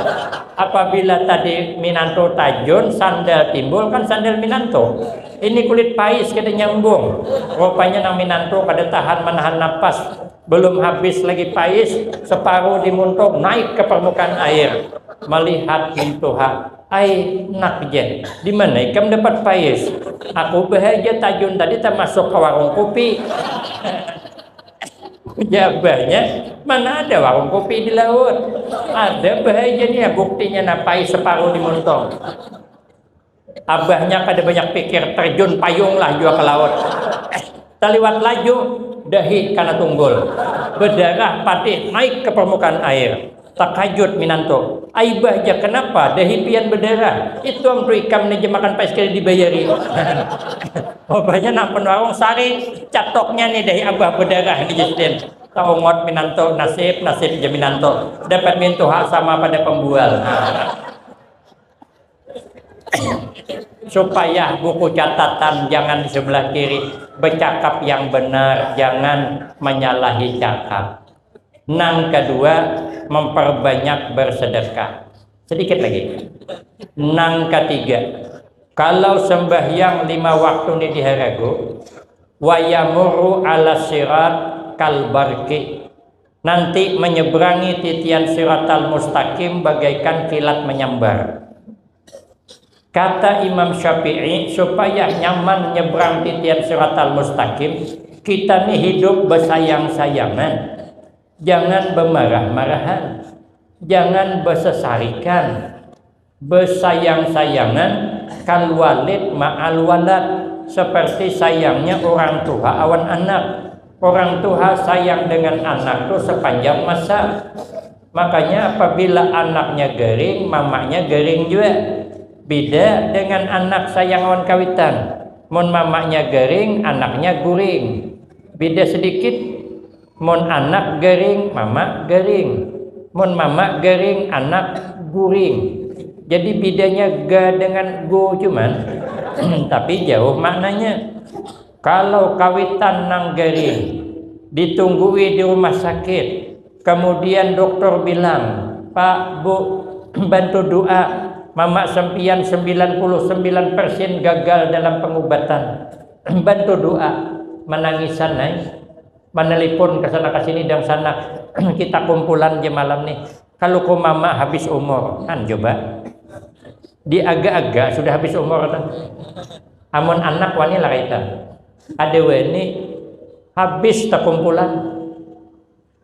Apabila tadi minantu tajun, sandal timbul kan sandal minantu. Ini kulit pais kada nyambung. Rupanya nang minantu kada tahan menahan napas. Belum habis lagi pais, separuh dimuntung naik ke permukaan air. Melihat mintuha, ai nak je, di mana ikam dapat pais? Aku bahaja tajun tadi termasuk ke warung kopi. Jabahnya, mana ada warung kopi di laut? Ada bahaja nih ya buktinya napai separuh dimuntung. Abahnya kada banyak pikir, terjun payung lah jua ke laut. Taliwat laju, dahi kana tunggul. Bedarah padih naik ke permukaan air. Takajut minantu. Ai bah ja, kenapa dahi pian bedarah? Itu am tu ikam ni ja makan pais kada dibayari. Rupanya nang penwarung sari, catoknya ni dahi abah bedarah ni, jar sidin. Taungut minantu, nasib, nasib ja minantu. Dapat mintuha sama pada pembual. Supaya buku catatan jangan di sebelah kiri, bercakap yang benar, jangan menyalahi cakap. Nang kedua, memperbanyak bersedekah. Sedikit lagi. Nang ketiga, kalau sembahyang lima waktu ni diharagu, wayamuru ala sirat kalbarki, nanti menyeberangi titian siratal mustaqim bagaikan kilat menyambar. Kata Imam Syafi'i, supaya nyaman nyebrang titian siratal mustaqim, kita ni hidup besayang-sayangan, jangan bemarah-marahan, jangan besesarikan, besayang-sayangan, kal walid ma'al walad, seperti sayangnya orang tua awan anak. Orang tua sayang dengan anak tu sepanjang masa. Makanya apabila anaknya garing, mamanya garing jua. Bida dengan anak sayang awan kawitan. Mun mamanya garing, anaknya guring. Bida sedikit. Mun anak garing, mama garing. Mun mama garing, anak guring. Jadi bidanya ga dengan gu cuman, tapi jauh maknanya. Kalau kawitan nang garing, ditunggui di rumah sakit, kemudian dokter bilang, "Pak, Bu, bantu doa, mama sempian sembilan puluh sembilan persen gagal dalam pengobatan." Bantu doa, menangisan ai. Menelpon ke sana ke sini dan sana, "Kita kumpulan je malam nih. Kalau ku mama habis umur." Kan coba. Diaga-aga sudah habis umur tuh. Amun anak wani lah kaitan. Ada wani habis takumpulan.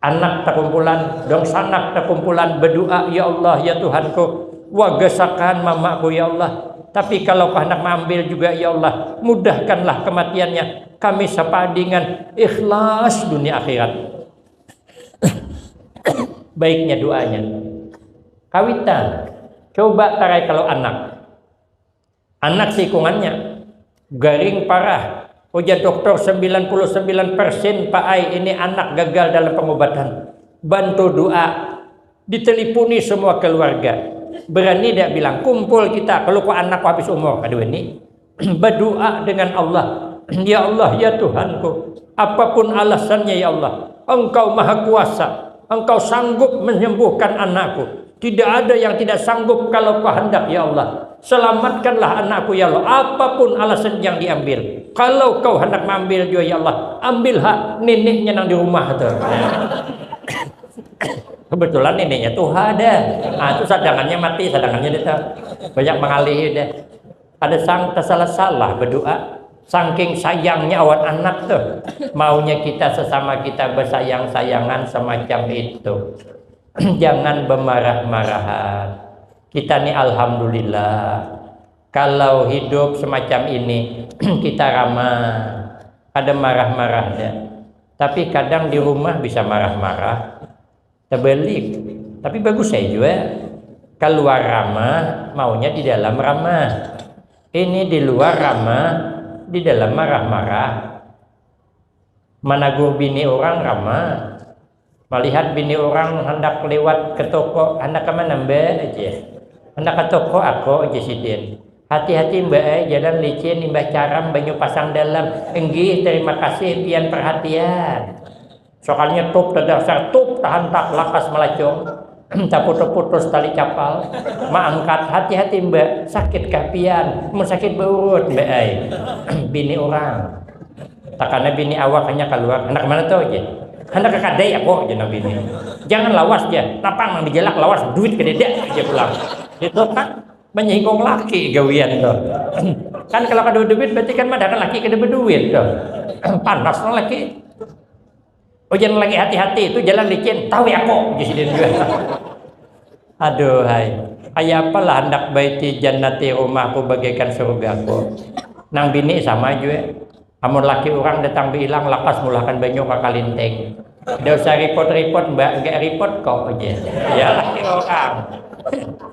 Anak takumpulan, dongsanak takumpulan, berdoa, "Ya Allah, ya Tuhanku, wagasakan mamaku, ya Allah. Tapi kalau kau hendak mengambil juga, ya Allah, mudahkanlah kematiannya. Kami sepadingan ikhlas dunia akhirat." Baiknya doanya. Kawitan, coba tarai kalau anak. Anak sikungannya garing parah. Ujar dokter, "Sembilan puluh sembilan persen, Pak ai, ini anak gagal dalam pengobatan. Bantu doa." Ditelipuni semua keluarga. Berani dak bilang, "Kumpul kita, kalau ku anakku habis umur." Aduh ini. Berdoa dengan Allah. "Ya Allah, ya Tuhanku, apapun alasannya, ya Allah, Engkau maha kuasa. Engkau sanggup menyembuhkan anakku. Tidak ada yang tidak sanggup kalau kehendak, ya Allah. Selamatkanlah anakku, ya Allah. Apapun alasan yang diambil. Kalau kau hendak mengambil juga, ya Allah, ambil hak neneknya nang di rumah tuh." Kebetulan neneknya tuh ada. Nah, itu sadangannya mati, sadangannya dia tuh banyak mengalih deh. Ada sang tersalah-salah berdoa. Saking sayangnya awan anak tuh. Maunya kita sesama kita bersayang-sayangan semacam itu. Jangan bemarah-marahan. Kita ni alhamdulillah. Kalau hidup semacam ini, kita ramah, ada marah-marahnya. Tapi kadang di rumah bisa marah-marah. Terbalik. Tapi bagus saya juga. Keluar ramah, maunya di dalam ramah. Ini di luar ramah, di dalam marah-marah. Managur bini orang ramah. Malihat bini orang handak liwat ke toko, "Handak ke mana, Mbak?" aja. "Handak ke toko, aku," aja sidin. "Hati-hati, Mbak ai, jalan licin, imbah caram, banyu pasang dalam." "Enggih, terima kasih pian perhatian." Sokalnya tup tadasar, tup tahantak, lakas melacung. Taputus-putus tali capal. Maangkat, "Hati-hati, Mbak, sakit kah pian?" "Mun sakit, baurut, Mbak ai." Bini orang. Takana bini awak hanya keluar, "Handak ke mana tuh?" aja. "Handak ke kadai aku," aja nang bini. "Jangan lawas," aja. "Napang nang dijalak lawas, duit kadada," aja pulang. Itu kan menyinggung laki gawian tuh. Kan kalau kada berduit berarti kan madahkan laki kada berduit tuh. Panas lah laki. "Ujar lagi hati-hati, itu jalan licin." "Tahu ya kok," aja sidin juga. Aduh hai. Kayak apalah, "Handak baiti jannati, rumahku bagaikan surgaku." Nang bini sama juga. Amun laki orang datang bilang, lakas mulahkan banyu ka kalinting. Tidak usah repot-repot, Mbak, nggak repot kok aja. Ya, laki orang.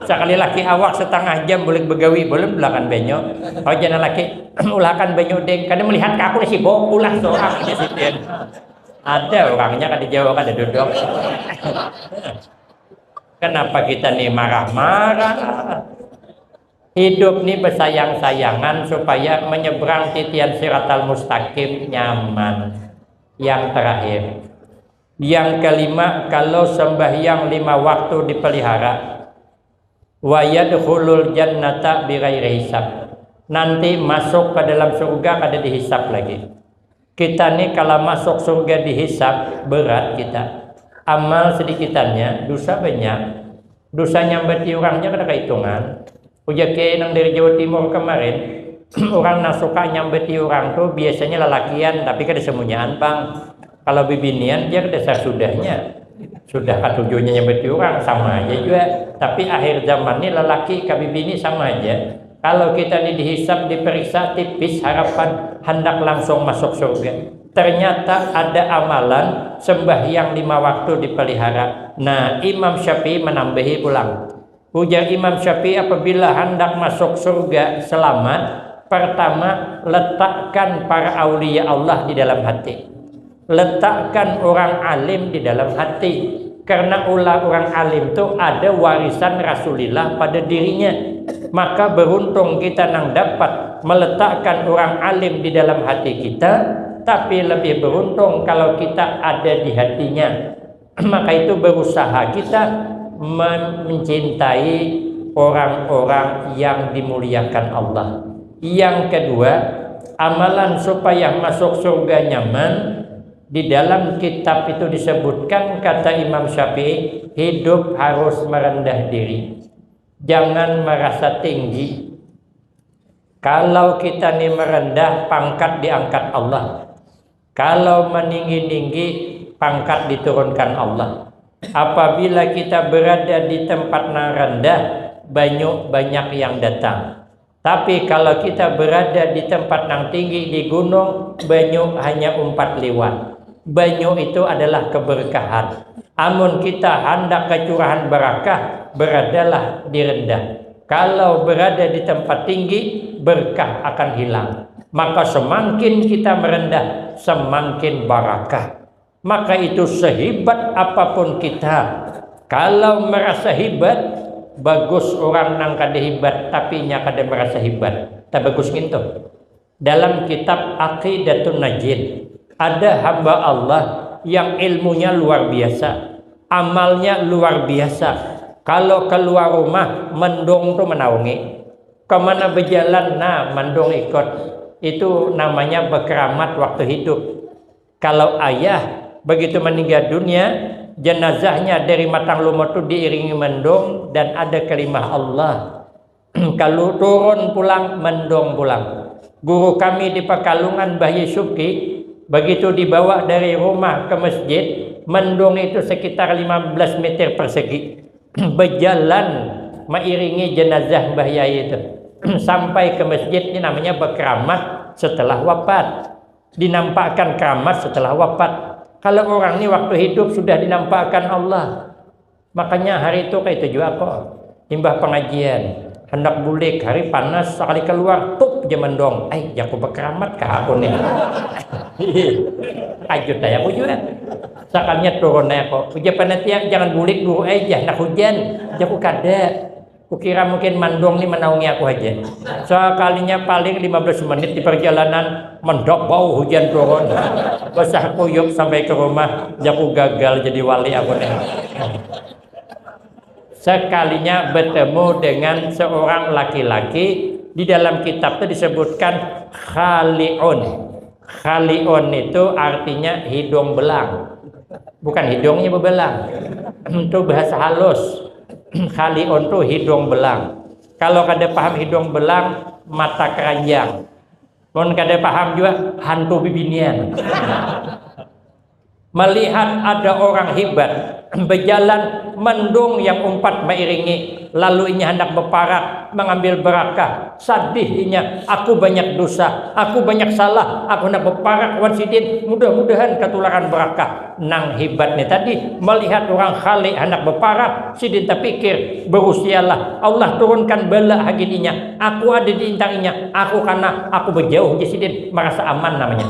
Sekali laki awak setengah jam boleh begawi, boleh mulahkan banyu. Oh, jangan laki, ulahkan banyu, Ding. Kada melihat ke aku, sibuk, ulah seorang aja sidin. Ada orangnya kada jauh, kada duduk. Kenapa kita nih marah-marah? Hidup ni bersayang-sayangan supaya menyeberang titian siratal mustaqim nyaman. Yang terakhir. Yang kelima, kalau sembahyang lima waktu dipelihara, wa yadkhulul jannata bighairi hisab. Nanti masuk ke dalam surga kada dihisab lagi. Kita ni kalau masuk surga dihisab, berat kita. Amal sedikitannya, dosa banyak. Dosa nyambati urangnya kada kahitungan. Ujar kiai nang dari Jawa Timur kemarin, orang nang suka nyambati orang tu biasanya lalakian, tapi kada semunyaan, Bang. Kalau bibinian, dia dasar sudahnya. Sudah katujunya nyambati orang, sama aja juga. Tapi akhir zaman ni lelaki ka bibini sama aja. Kalau kita ni dihisab, diperiksa, tipis harapan hendak langsung masuk surga. Ternyata ada amalan sembahyang lima waktu dipelihara. Nah, Imam Syafi'i menambahi pulang. Ujar Imam Syafi'i, apabila hendak masuk surga selamat, pertama, letakkan para aulia Allah di dalam hati. Letakkan orang alim di dalam hati. Karena ulah orang alim tu ada warisan Rasulillah pada dirinya. Maka beruntung kita nang dapat meletakkan orang alim di dalam hati kita, tapi lebih beruntung kalau kita ada di hatinya. Maka itu berusaha kita men-, mencintai orang-orang yang dimuliakan Allah. Yang kedua, amalan supaya masuk surga nyaman, di dalam kitab itu disebutkan, kata Imam Syafi'i, hidup harus merendah diri. Jangan merasa tinggi. Kalau kita ni merendah, pangkat diangkat Allah. Kalau meninggi-ninggi, pangkat diturunkan Allah. Apabila kita berada di tempat yang rendah, banyu banyak yang datang. Tapi kalau kita berada di tempat yang tinggi, di gunung, banyu hanya umpat liwat. Banyu itu adalah keberkahan. Amun kita handak kecurahan barakah, beradalah di rendah. Kalau berada di tempat tinggi, berkah akan hilang. Maka semakin kita merendah, semakin barakah. Maka itu sehebat apapun kita, kalau merasa hebat, bagus orang nang kada hebat, tapi nya kada merasa hebat. Tak bagus ngintu. Dalam kitab Aqidatun Najin, ada hamba Allah yang ilmunya luar biasa, amalnya luar biasa. Kalau keluar rumah, mendung tu menaungi. Kemana berjalan, nah, mendung ikut. Itu namanya berkeramat waktu hidup. Kalau ayah begitu meninggal dunia, jenazahnya dari matang lumut tu diiringi mendung dan ada kalimah Allah. Kalau turun pulang, mendung pulang. Guru kami di Pekalongan, Mbah Yusufki, begitu dibawa dari rumah ke masjid, mendung itu sekitar lima belas meter persegi. Berjalan mairingi jenazah Mbah Yai itu sampai ke masjid. Ini namanya berkeramat setelah wafat. Dinampakkan keramat setelah wafat. Kalau orang ni waktu hidup sudah dinampakkan Allah. Makanya hari itu kayak itu juga kok. Imbah pengajian, hendak bulik, hari panas, sekali keluar, tup, ja mendung. Ai, jaku berkeramat kah aku nih? Kajut aja aku juga. Sekalinya turun aja kok. Ujar panitia, jangan bulik dulu, eh, jah, nak hujan. Jaku kada. Kukira mungkin mandung ni menaungi aku aja. Sekalinya paling lima belas menit di perjalanan, mendak bau hujan turun. Basah kuyup sampai ke rumah, jaku gagal jadi wali aku nih. Sekalinya bertemu dengan seorang laki-laki, di dalam kitab itu disebutkan khali'un. Khali'un itu artinya hidung belang. Bukan hidungnya bebelang. Itu bahasa halus. Khali'un tu hidung belang. Kalau kada paham hidung belang, mata keranjang. Mun kada paham juga, hantu bibinian. Malihat ada orang hibat bajalan, mendung yang umpat mairingi, lalu inya handak baparak mangambil barakah. Sadih inya, aku banyak dusa, aku banyak salah, aku handak baparak wan sidin, mudah-mudahan katularan barakah. Nang hibat ni tadi malihat urang khali handak baparak, sidin tapikir, barusialah, Allah turunkan bala hagin inya, aku ada di intang inya, aku kana, aku bajauh ja sidin, marasa aman namanya.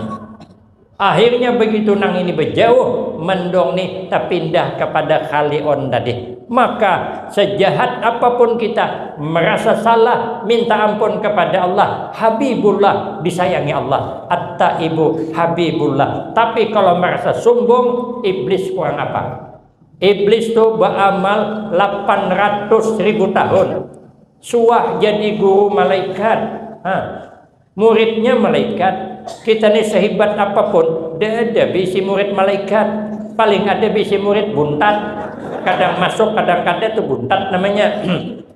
Akhirnya begitu nang ini bejauh, mendong nih tapindah kepada Khalion tadi. Maka sejahat apapun kita, merasa salah, minta ampun kepada Allah. Habibullah, disayangi Allah. At-Taibu Habibullah. Tapi kalau merasa sombong, iblis kurang apa? Iblis tuh beramal delapan ratus ribu tahun. Suah jadi guru malaikat. Ha. Muridnya malaikat. Kita nih sehebat apapun, dah ada bisi murid malaikat. Paling ada bisi murid buntat. Kadang masuk, kadang kada tuh buntat namanya.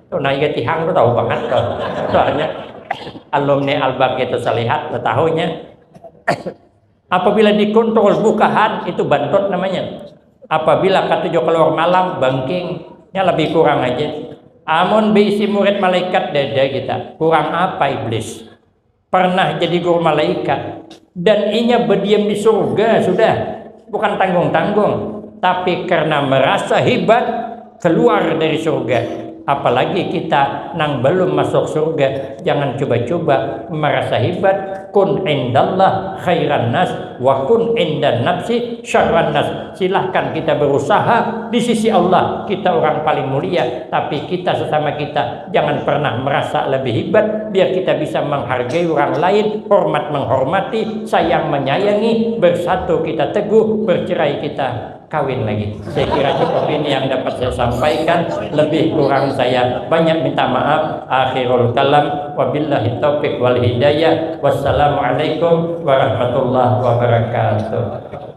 Tuh nah iya tihang tuh tahu banget tuh. Soalnya alumni Albak itu salihat tuh tahunya. Apabila dikontrol bukahan itu bantot namanya. Apabila katuju keluar malam bangkingnya lebih kurang aja. Amun bisi murid malaikat dada kita, kurang apa iblis? Pernah jadi guru malaikat dan inya berdiam di surga sudah, bukan tanggung-tanggung, tapi karena merasa hebat keluar dari surga. Apalagi kita nang belum masuk surga, jangan coba-coba merasa hebat. Kun indallah khairan nas wa kun indan nafsi syarran nas. Silahkan kita berusaha di sisi Allah, kita orang paling mulia, tapi kita sesama kita jangan pernah merasa lebih hebat. Biar kita bisa menghargai orang lain, hormat menghormati, sayang menyayangi, bersatu kita teguh, bercerai kita kawin lagi. Saya kira cukup ini yang dapat saya sampaikan. Lebih kurang saya banyak minta maaf. Akhirul kalam, wabillahi taufiq wal hidayah. Wassalamualaikum warahmatullahi wabarakatuh.